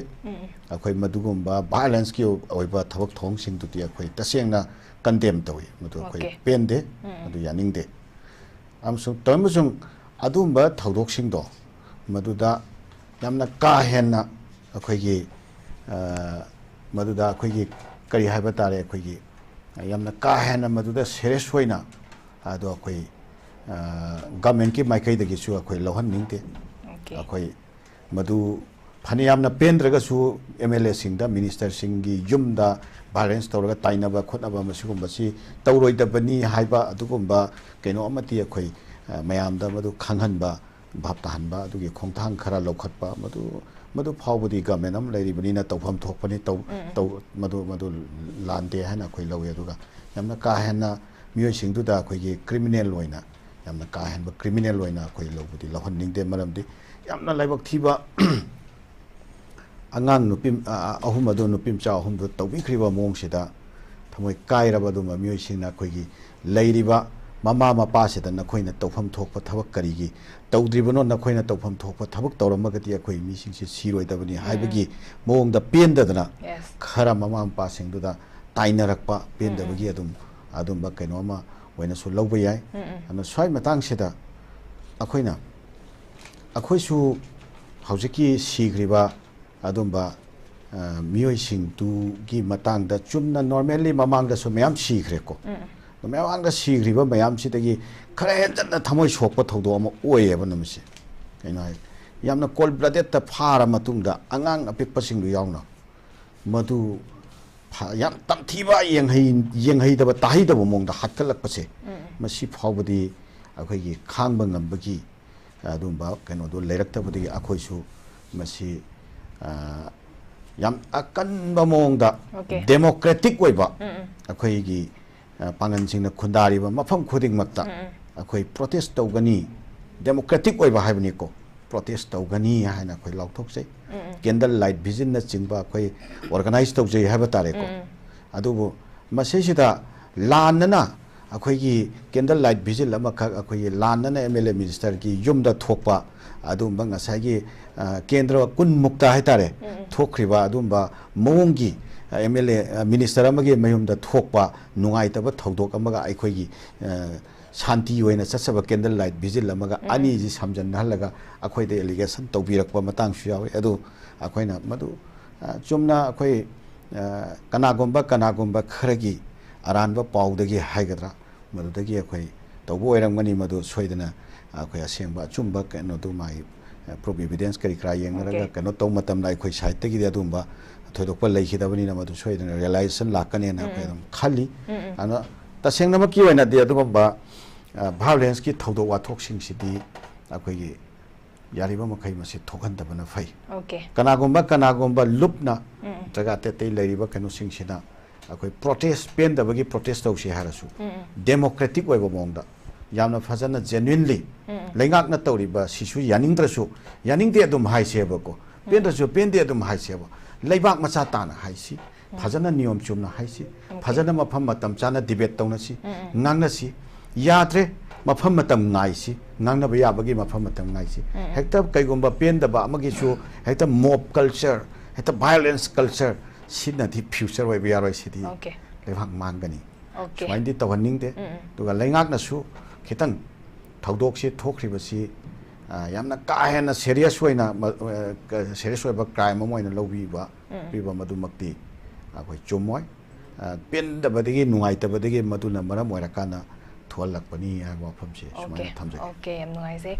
ꯑꯩꯈꯣꯏ ꯃꯗꯨꯒꯨꯝꯕ ꯚꯥꯏꯂꯦꯟꯁꯀꯤ ꯑꯣꯏꯕ ꯊꯕꯛ ꯊꯧꯑꯣꯡꯁꯤꯡꯗꯨꯗꯤ ꯑꯩꯈꯣꯏ ꯇꯁꯦꯡꯅ ꯀꯟꯗꯦꯝ ꯇꯧꯏ, ꯃꯗꯨ ꯑꯩꯈꯣꯏ ꯑꯣꯀꯦ꯫ ꯄꯦꯟꯗꯦ, ꯃꯗꯨ ꯌꯥꯅꯤꯡꯗꯦ꯫ ꯑꯃꯁꯨꯡ ꯇꯧꯔꯝꯕꯁꯨꯡ ꯑꯗꯨꯒꯨꯝꯕ ꯊꯧꯗꯣꯛꯁꯤꯡꯗꯣ ꯃꯗꯨꯗ ꯌꯥꯝꯅ ꯀꯥ ꯍꯦꯟꯅ ꯑꯩꯈꯣꯏꯒꯤ ꯑ, ꯃꯗꯨꯗ ꯑꯩꯈꯣꯏꯒꯤ ꯀꯔꯤ ꯍꯥꯏꯕ ꯇꯥꯔꯦ, ꯑꯩꯈꯣꯏꯒꯤ ꯌꯥꯝꯅ ꯀꯥ ꯍꯦꯟꯅ ꯃꯗꯨꯗ ꯁꯦꯔꯤꯌꯁ ꯑꯣꯏꯅ ꯑꯗꯣ ꯑꯩꯈꯣꯏ ꯒꯃꯦꯟꯀꯤ ꯃꯥꯏꯀꯩꯗꯒꯤꯁꯨ ꯑꯩꯈꯣꯏ ꯂꯧꯍꯟꯅꯤꯡꯗꯦ꯫ ꯑꯣꯀꯦ꯫ ꯑꯩꯈꯣꯏ ꯃꯗꯨ ꯐꯅ ꯌꯥꯝꯅ ꯄꯦꯟꯗ꯭ꯔꯒꯁꯨ ꯑꯦꯝ ꯑꯦꯜ ꯑꯦꯁꯤꯡꯗ, ꯃꯤꯅꯤꯁꯇꯔꯁꯤꯡꯒꯤ ꯌꯨꯝꯗ ꯚꯥꯏꯂꯦꯟꯁ ꯇꯧꯔꯒ ꯇꯥꯏꯅꯕ ꯈꯣꯠꯅꯕ ꯃꯁꯤꯒꯨꯝꯕꯁꯤ ꯇꯧꯔꯣꯏꯗꯕꯅꯤ ꯍꯥꯏꯕ ꯑꯗꯨꯒꯨꯝꯕ ꯀꯩꯅꯣ ꯑꯃꯗꯤ ꯑꯩꯈꯣꯏ ꯑ, ꯃꯌꯥꯝꯗ ꯃꯗꯨ ꯈꯪꯍꯟꯕ, ꯚꯥꯞ ꯇꯥꯍꯟꯕ ꯑꯗꯨꯒꯤ ꯈꯣꯡꯊꯥꯡ ꯈꯔ ꯂꯧꯈꯠꯄ ꯃꯗꯨ ꯃꯗꯨ ꯐꯥꯎꯕꯗꯤ ꯒꯃꯦꯟ ꯑꯃ ꯂꯩꯔꯤꯕꯅꯤꯅ ꯇꯧꯐꯝ ꯊꯣꯛꯄꯅꯤ꯫ ꯇꯧ ꯎꯝ, ꯎꯝ꯫ ꯇꯧ ꯃꯗꯨ ꯃꯗꯨ ꯂꯥꯟꯗꯦ ꯍꯥꯏꯅ ꯑꯩꯈꯣꯏ ꯂꯧꯏ꯫ ꯑꯗꯨꯒ ꯌꯥꯝꯅ ꯀꯥ ꯍꯦꯟꯅ ꯃꯤꯑꯣꯏꯁꯤꯡꯗꯨꯗ ꯑꯩꯈꯣꯏꯒꯤ ꯀ꯭ꯔꯤꯃꯤꯅꯦꯜ ꯑꯣꯏꯅ ꯌꯥꯝꯅ ꯀꯥ ꯍꯦꯟꯕ ꯀ꯭ꯔꯤꯃꯤꯅꯦꯜ ꯑꯣꯏꯅ ꯑꯩꯈꯣꯏ ꯂꯧꯕꯗꯤ ꯂꯧꯍꯟꯅꯤꯡꯗꯦ꯫ ꯃꯔꯝꯗꯤ ꯌꯥꯝꯅ ꯂꯥꯏꯕꯛ ꯊꯤꯕ ꯑꯉꯥꯡ ꯅꯨꯄꯤ, ꯑ, ꯑ, ꯑꯍꯨꯝ ꯑꯗꯨ, ꯅꯨꯄꯤ ꯃꯆꯥ ꯑꯍꯨꯝꯗꯨ ꯇꯧꯕꯤꯈ꯭ꯔꯤꯕ ꯃꯑꯣꯡꯁꯤꯗ ꯊꯃꯣꯏ ꯀꯥꯏꯔꯕ ꯑꯗꯨꯒꯨꯝꯕ ꯃꯤꯑꯣꯏꯁꯤꯡꯅ ꯑꯩꯈꯣꯏꯒꯤ ꯂꯩꯔꯤꯕ ꯃꯃꯥ ꯃꯄꯥꯁꯤꯗ ꯅꯈꯣꯏꯅ ꯇꯧꯐꯝ ꯊꯣꯛꯄ ꯊꯕꯛ ꯀꯔꯤꯒꯤ ꯇꯧꯗ꯭ꯔꯤꯕꯅꯣ? ꯅꯈꯣꯏꯅ ꯇꯧꯐꯝ ꯊꯣꯛꯄ ꯊꯕꯛ ꯇꯧꯔꯝꯃꯒꯗꯤ ꯑꯩꯈꯣꯏ ꯃꯤꯁꯤꯡꯁꯦ ꯁꯤꯔꯣꯏꯗꯕꯅꯤ ꯍꯥꯏꯕꯒꯤ ꯃꯑꯣꯡꯗ ꯄꯦꯟꯗꯗꯅ ꯈꯔ ꯃꯃꯥ ꯃꯄꯥꯁꯤꯡꯗꯨꯗ ꯇꯥꯏꯅꯔꯛꯄ, ꯄꯦꯟꯗꯕꯒꯤ ꯑꯗꯨꯝ, ꯑꯗꯨꯝꯕ ꯀꯩꯅꯣ ꯑꯃ ꯑꯣꯏꯅꯁꯨ ꯂꯧꯕ ꯌꯥꯏ꯫ ꯑꯗꯨꯅ ꯁ꯭ꯋꯥꯏ ꯃꯇꯥꯡꯁꯤꯗ ꯑꯩꯈꯣꯏꯅ, ꯑꯩꯈꯣꯏꯁꯨ ꯍꯧꯖꯤꯛꯀꯤ ꯁꯤꯈ꯭ꯔꯤꯕ ꯑꯗꯨꯝꯕ, ꯑ, ꯃꯤꯑꯣꯏꯁꯤꯡꯗꯨꯒꯤ ꯃꯇꯥꯡꯗ ꯆꯨꯝꯅ normally ꯃꯃꯥꯡꯗꯁꯨ ꯃꯌꯥꯝ ꯁꯤꯈ꯭ꯔꯦꯀꯣ꯫ ꯑꯗꯣ ꯃꯃꯥꯡꯗ ꯁꯤꯈ꯭ꯔꯤꯕ ꯃꯌꯥꯝꯁꯤꯗꯒꯤ ꯈꯔ ꯍꯦꯟꯖꯟꯅ ꯊꯃꯣꯏ ꯁꯣꯛꯄ ꯊꯧꯗꯣꯛ ꯑꯃ ꯑꯣꯏꯌꯦꯕ ꯅꯨꯃꯤꯠꯁꯦ꯫ ꯀꯩꯅꯣ ꯍꯥꯏ, ꯌꯥꯝꯅ cold bloodedꯇ ꯐꯥꯔ ꯃꯇꯨꯡꯗ ꯑꯉꯥꯡ ꯑꯄꯤꯛꯄꯁꯤꯡꯗꯨ ꯌꯥꯎꯅ ꯃꯗꯨ ꯐ-, ꯌꯥꯝ ꯇꯝꯊꯤꯕ, ꯌꯦꯡꯍꯩ-, ꯌꯦꯡꯍꯩꯗꯕ, ꯇꯥꯍꯩꯗꯕ ꯃꯑꯣꯡꯗ ꯍꯥꯠꯀꯠꯂꯛꯄꯁꯦ, ꯃꯁꯤ ꯐꯥꯎꯕꯗꯤ ꯑꯩꯈꯣꯏꯒꯤ ꯈꯥꯡꯕ ꯉꯝꯕꯒꯤ ꯑꯗꯨꯝꯕ ꯀꯩꯅꯣꯗꯣ ꯂꯩꯔꯛꯇꯕꯗꯒꯤ ꯑꯩꯈꯣꯏꯁꯨ ꯃꯁꯤ, ꯑ, ꯌꯥꯝ ꯑꯀꯟꯕ ꯃꯑꯣꯡꯗ Okay. democratic ꯑꯣꯏꯕ ꯑꯩꯈꯣꯏꯒꯤ, ꯑ, ꯄꯥꯡꯒꯜꯁꯤꯡꯅ ꯈꯨꯟꯗꯥꯔꯤꯕ ꯃꯐꯝ ꯈꯨꯗꯤꯡꯃꯛꯇ ꯑꯩꯈꯣꯏ protest ꯇꯧꯒꯅꯤ, democratic ꯑꯣꯏꯕ ꯍꯥꯏꯕꯅꯤꯀꯣ, protest ꯇꯧꯒꯅꯤ ꯍꯥꯏꯅ ꯑꯩꯈꯣꯏ ꯂꯥꯎꯊꯣꯛꯆꯩ꯫ Candle light vigilꯅꯆꯤꯡꯕ ꯑꯩꯈꯣꯏ organize ꯇꯧꯖꯩ ꯍꯥꯏꯕ ꯇꯥꯔꯦꯀꯣ꯫ ꯑꯗꯨꯕꯨ ꯃꯁꯤꯁꯤꯗ ꯂꯥꯟꯅꯅ ꯑꯩꯈꯣꯏꯒꯤ candle light vigil ꯑꯃꯈꯛ, ꯑꯩꯈꯣꯏꯒꯤ ꯂꯥꯟꯅꯅ MLA ministerꯒꯤ ꯌꯨꯝꯗ ꯊꯣꯛꯄ ꯑꯗꯨꯒꯨꯝꯕ ꯉꯁꯥꯏꯒꯤ, ꯑ, ꯀꯦꯟꯗ꯭ꯔ ꯀꯨꯟꯃꯨꯛꯇ ꯍꯥꯏꯇꯥꯔꯦ, ꯊꯣꯛꯈ꯭ꯔꯤꯕ ꯑꯗꯨꯒꯨꯝꯕ ꯃꯑꯣꯡꯒꯤ, ꯑ, MLA, ꯑ, minister ꯑꯃꯒꯤ ꯃꯌꯨꯝꯗ ꯊꯣꯛꯄ ꯅꯨꯡꯉꯥꯏꯇꯕ ꯊꯧꯗꯣꯛ ꯑꯃꯒ ꯑꯩꯈꯣꯏꯒꯤ, ꯑ, ꯁꯥꯟꯇꯤ ꯑꯣꯏꯅ ꯆꯠꯆꯕ candle light vigil ꯑꯃꯒ ꯑꯅꯤꯁꯤ ꯁꯝꯖꯟꯅꯍꯜꯂꯒ ꯑꯩꯈꯣꯏꯗ allegation ꯇꯧꯕꯤꯔꯛꯄ ꯃꯇꯥꯡꯁꯨ ꯌꯥꯎꯏ꯫ ꯑꯗꯨ ꯑꯩꯈꯣꯏꯅ ꯃꯗꯨ, ꯑ, ꯆꯨꯝꯅ ꯑꯩꯈꯣꯏ, ꯑ, ꯀꯅꯥꯒꯨꯝꯕ, ꯀꯅꯥꯒꯨꯝꯕ ꯈꯔꯒꯤ ꯑꯔꯥꯟꯕ ꯄꯥꯎꯗꯒꯤ ꯍꯥꯏꯒꯗ꯭ꯔꯥ, ꯃꯗꯨꯗꯒꯤ ꯑꯩꯈꯣꯏ ꯇꯧꯕ ꯑꯣꯏꯔꯝꯒꯅꯤ꯫ ꯃꯗꯨ ꯁꯣꯏꯗꯅ ꯑꯩꯈꯣꯏ ꯑꯁꯦꯡꯕ ꯑꯆꯨꯝꯕ ꯀꯩꯅꯣꯗꯨ ꯃꯥꯒꯤ, ꯑ, proof evidence ꯀꯔꯤ ꯀꯔꯥ ꯌꯦꯡꯅꯔꯒ Okay. ꯀꯩꯅꯣ ꯇꯧꯕ ꯃꯇꯝꯗ ꯑꯩꯈꯣꯏ sideꯇꯒꯤꯗꯤ ꯑꯗꯨꯝꯕ ꯊꯣꯏꯗꯣꯛꯄ ꯂꯩꯈꯤꯗꯕꯅꯤꯅ ꯃꯗꯨ ꯁꯣꯏꯗꯅ realization ꯂꯥꯛꯀꯅꯦꯅ ꯑꯩꯈꯣꯏ ꯑꯗꯨꯝ ꯈꯜꯂꯤ꯫ ꯑꯗꯨꯅ ꯇꯁꯦꯡꯅꯃꯛꯀꯤ ꯑꯣꯏꯅꯗꯤ ꯑꯗꯨꯒꯨꯝꯕ, ꯑ, violenceꯀꯤ ꯊꯧꯗꯣꯛ ꯋꯥꯊꯣꯛꯁꯤꯡꯁꯤꯗꯤ ꯑꯩꯈꯣꯏꯒꯤ ꯌꯥꯔꯤꯕ ꯃꯈꯩ ꯃꯁꯤ ꯊꯣꯛꯍꯟꯗꯕꯅ ꯐꯩ꯫ Okay. ꯀꯅꯥꯒꯨꯝꯕ, ꯀꯅꯥꯒꯨꯝꯕ ꯂꯨꯞꯅ ꯅꯠꯇ꯭ꯔꯒ ꯑꯇꯩ ꯑꯇꯩ ꯂꯩꯔꯤꯕ ꯀꯩꯅꯣꯁꯤꯡꯁꯤꯅ ꯑꯩꯈꯣꯏ protest, ꯄꯦꯟꯗꯕꯒꯤ protest ꯇꯧꯁꯤ ꯍꯥꯏꯔꯁꯨ democratic ꯑꯣꯏꯕ ꯃꯑꯣꯡꯗ ꯌꯥꯝꯅ ꯐꯖꯅ genuinely ꯂꯩꯉꯥꯛꯅ ꯇꯧꯔꯤꯕ ꯁꯤꯁꯨ ꯌꯥꯅꯤꯡꯗ꯭ꯔꯁꯨ, ꯌꯥꯅꯤꯡꯗꯦ ꯑꯗꯨꯝ ꯍꯥꯏꯁꯦꯕꯀꯣ, ꯄꯦꯟꯗ꯭ꯔꯁꯨ ꯄꯦꯟꯗꯦ ꯑꯗꯨꯝ ꯍꯥꯏꯁꯦꯕ, ꯂꯩꯕꯥꯛ ꯃꯆꯥ ꯇꯥꯅ ꯍꯥꯏꯁꯤ, ꯐꯖꯅ ꯅꯤꯌꯣꯝ ꯆꯨꯝꯅ ꯍꯥꯏꯁꯤ, ꯐꯖꯅ ꯃꯐꯝ ꯃꯇꯝ ꯆꯥꯅ debate ꯇꯧꯅꯁꯤ, ꯉꯥꯡꯅꯁꯤ꯫ ꯌꯥꯗ꯭ꯔꯦ, ꯃꯐꯝ ꯃꯇꯝ ꯉꯥꯏꯁꯤ, ꯉꯥꯡꯅꯕ ꯌꯥꯕꯒꯤ ꯃꯐꯝ ꯃꯇꯝ ꯉꯥꯏꯁꯤ꯫ ꯍꯦꯛꯇ ꯀꯩꯒꯨꯝꯕ ꯄꯦꯟꯗꯕ ꯑꯃꯒꯤꯁꯨ ꯍꯦꯛꯇ mob culture, ꯍꯦꯛꯇ violence culture, ꯁꯤꯅꯗꯤ future ꯑꯣꯏꯕ ꯌꯥꯔꯣꯏ꯫ ꯁꯤꯗꯤ Okay. ꯂꯩꯕꯥꯛ ꯃꯥꯡꯒꯅꯤ꯫ Okay. ꯁꯨꯃꯥꯏꯅꯗꯤ ꯇꯧꯍꯟꯅꯤꯡꯗꯦ꯫ ꯎꯝ, ꯎꯝ. ꯑꯗꯨꯒ ꯂꯩꯉꯥꯛꯅꯁꯨ ꯈꯤꯇꯪ ꯊꯧꯗꯣꯛꯁꯤ ꯊꯣꯛꯈ꯭ꯔꯤꯕꯁꯤ, ꯑ, ꯌꯥꯝꯅ ꯀꯥ ꯍꯦꯟꯅ serious ꯑꯣꯏꯅ, ꯃ-, ꯑ, ꯀ-, serious ꯑꯣꯏꯕ crime ꯑꯃ ꯑꯣꯏꯅ ꯂꯧꯕꯤꯕ, ꯎꯝ. ꯄꯤꯕ, ꯃꯗꯨꯃꯛꯇꯤ ꯑꯩꯈꯣꯏ ꯆꯨꯝꯃꯣꯏ꯫ ꯑ, ꯄꯦꯟꯗꯕꯗꯒꯤ, ꯅꯨꯡꯉꯥꯏꯇꯕꯗꯒꯤ ꯃꯗꯨꯅ ꯃꯔꯝ ꯑꯣꯏꯔꯀꯥꯟꯗ ꯊꯣꯛꯍꯜꯂꯛꯄꯅꯤ ꯍꯥꯏꯕ ꯋꯥꯐꯝꯁꯦ ꯁꯨꯃꯥꯏꯅ Okay. ꯊꯝꯖꯒꯦ꯫ Okay, ꯌꯥꯝ ꯅꯨꯡꯉꯥꯏꯖꯩ꯫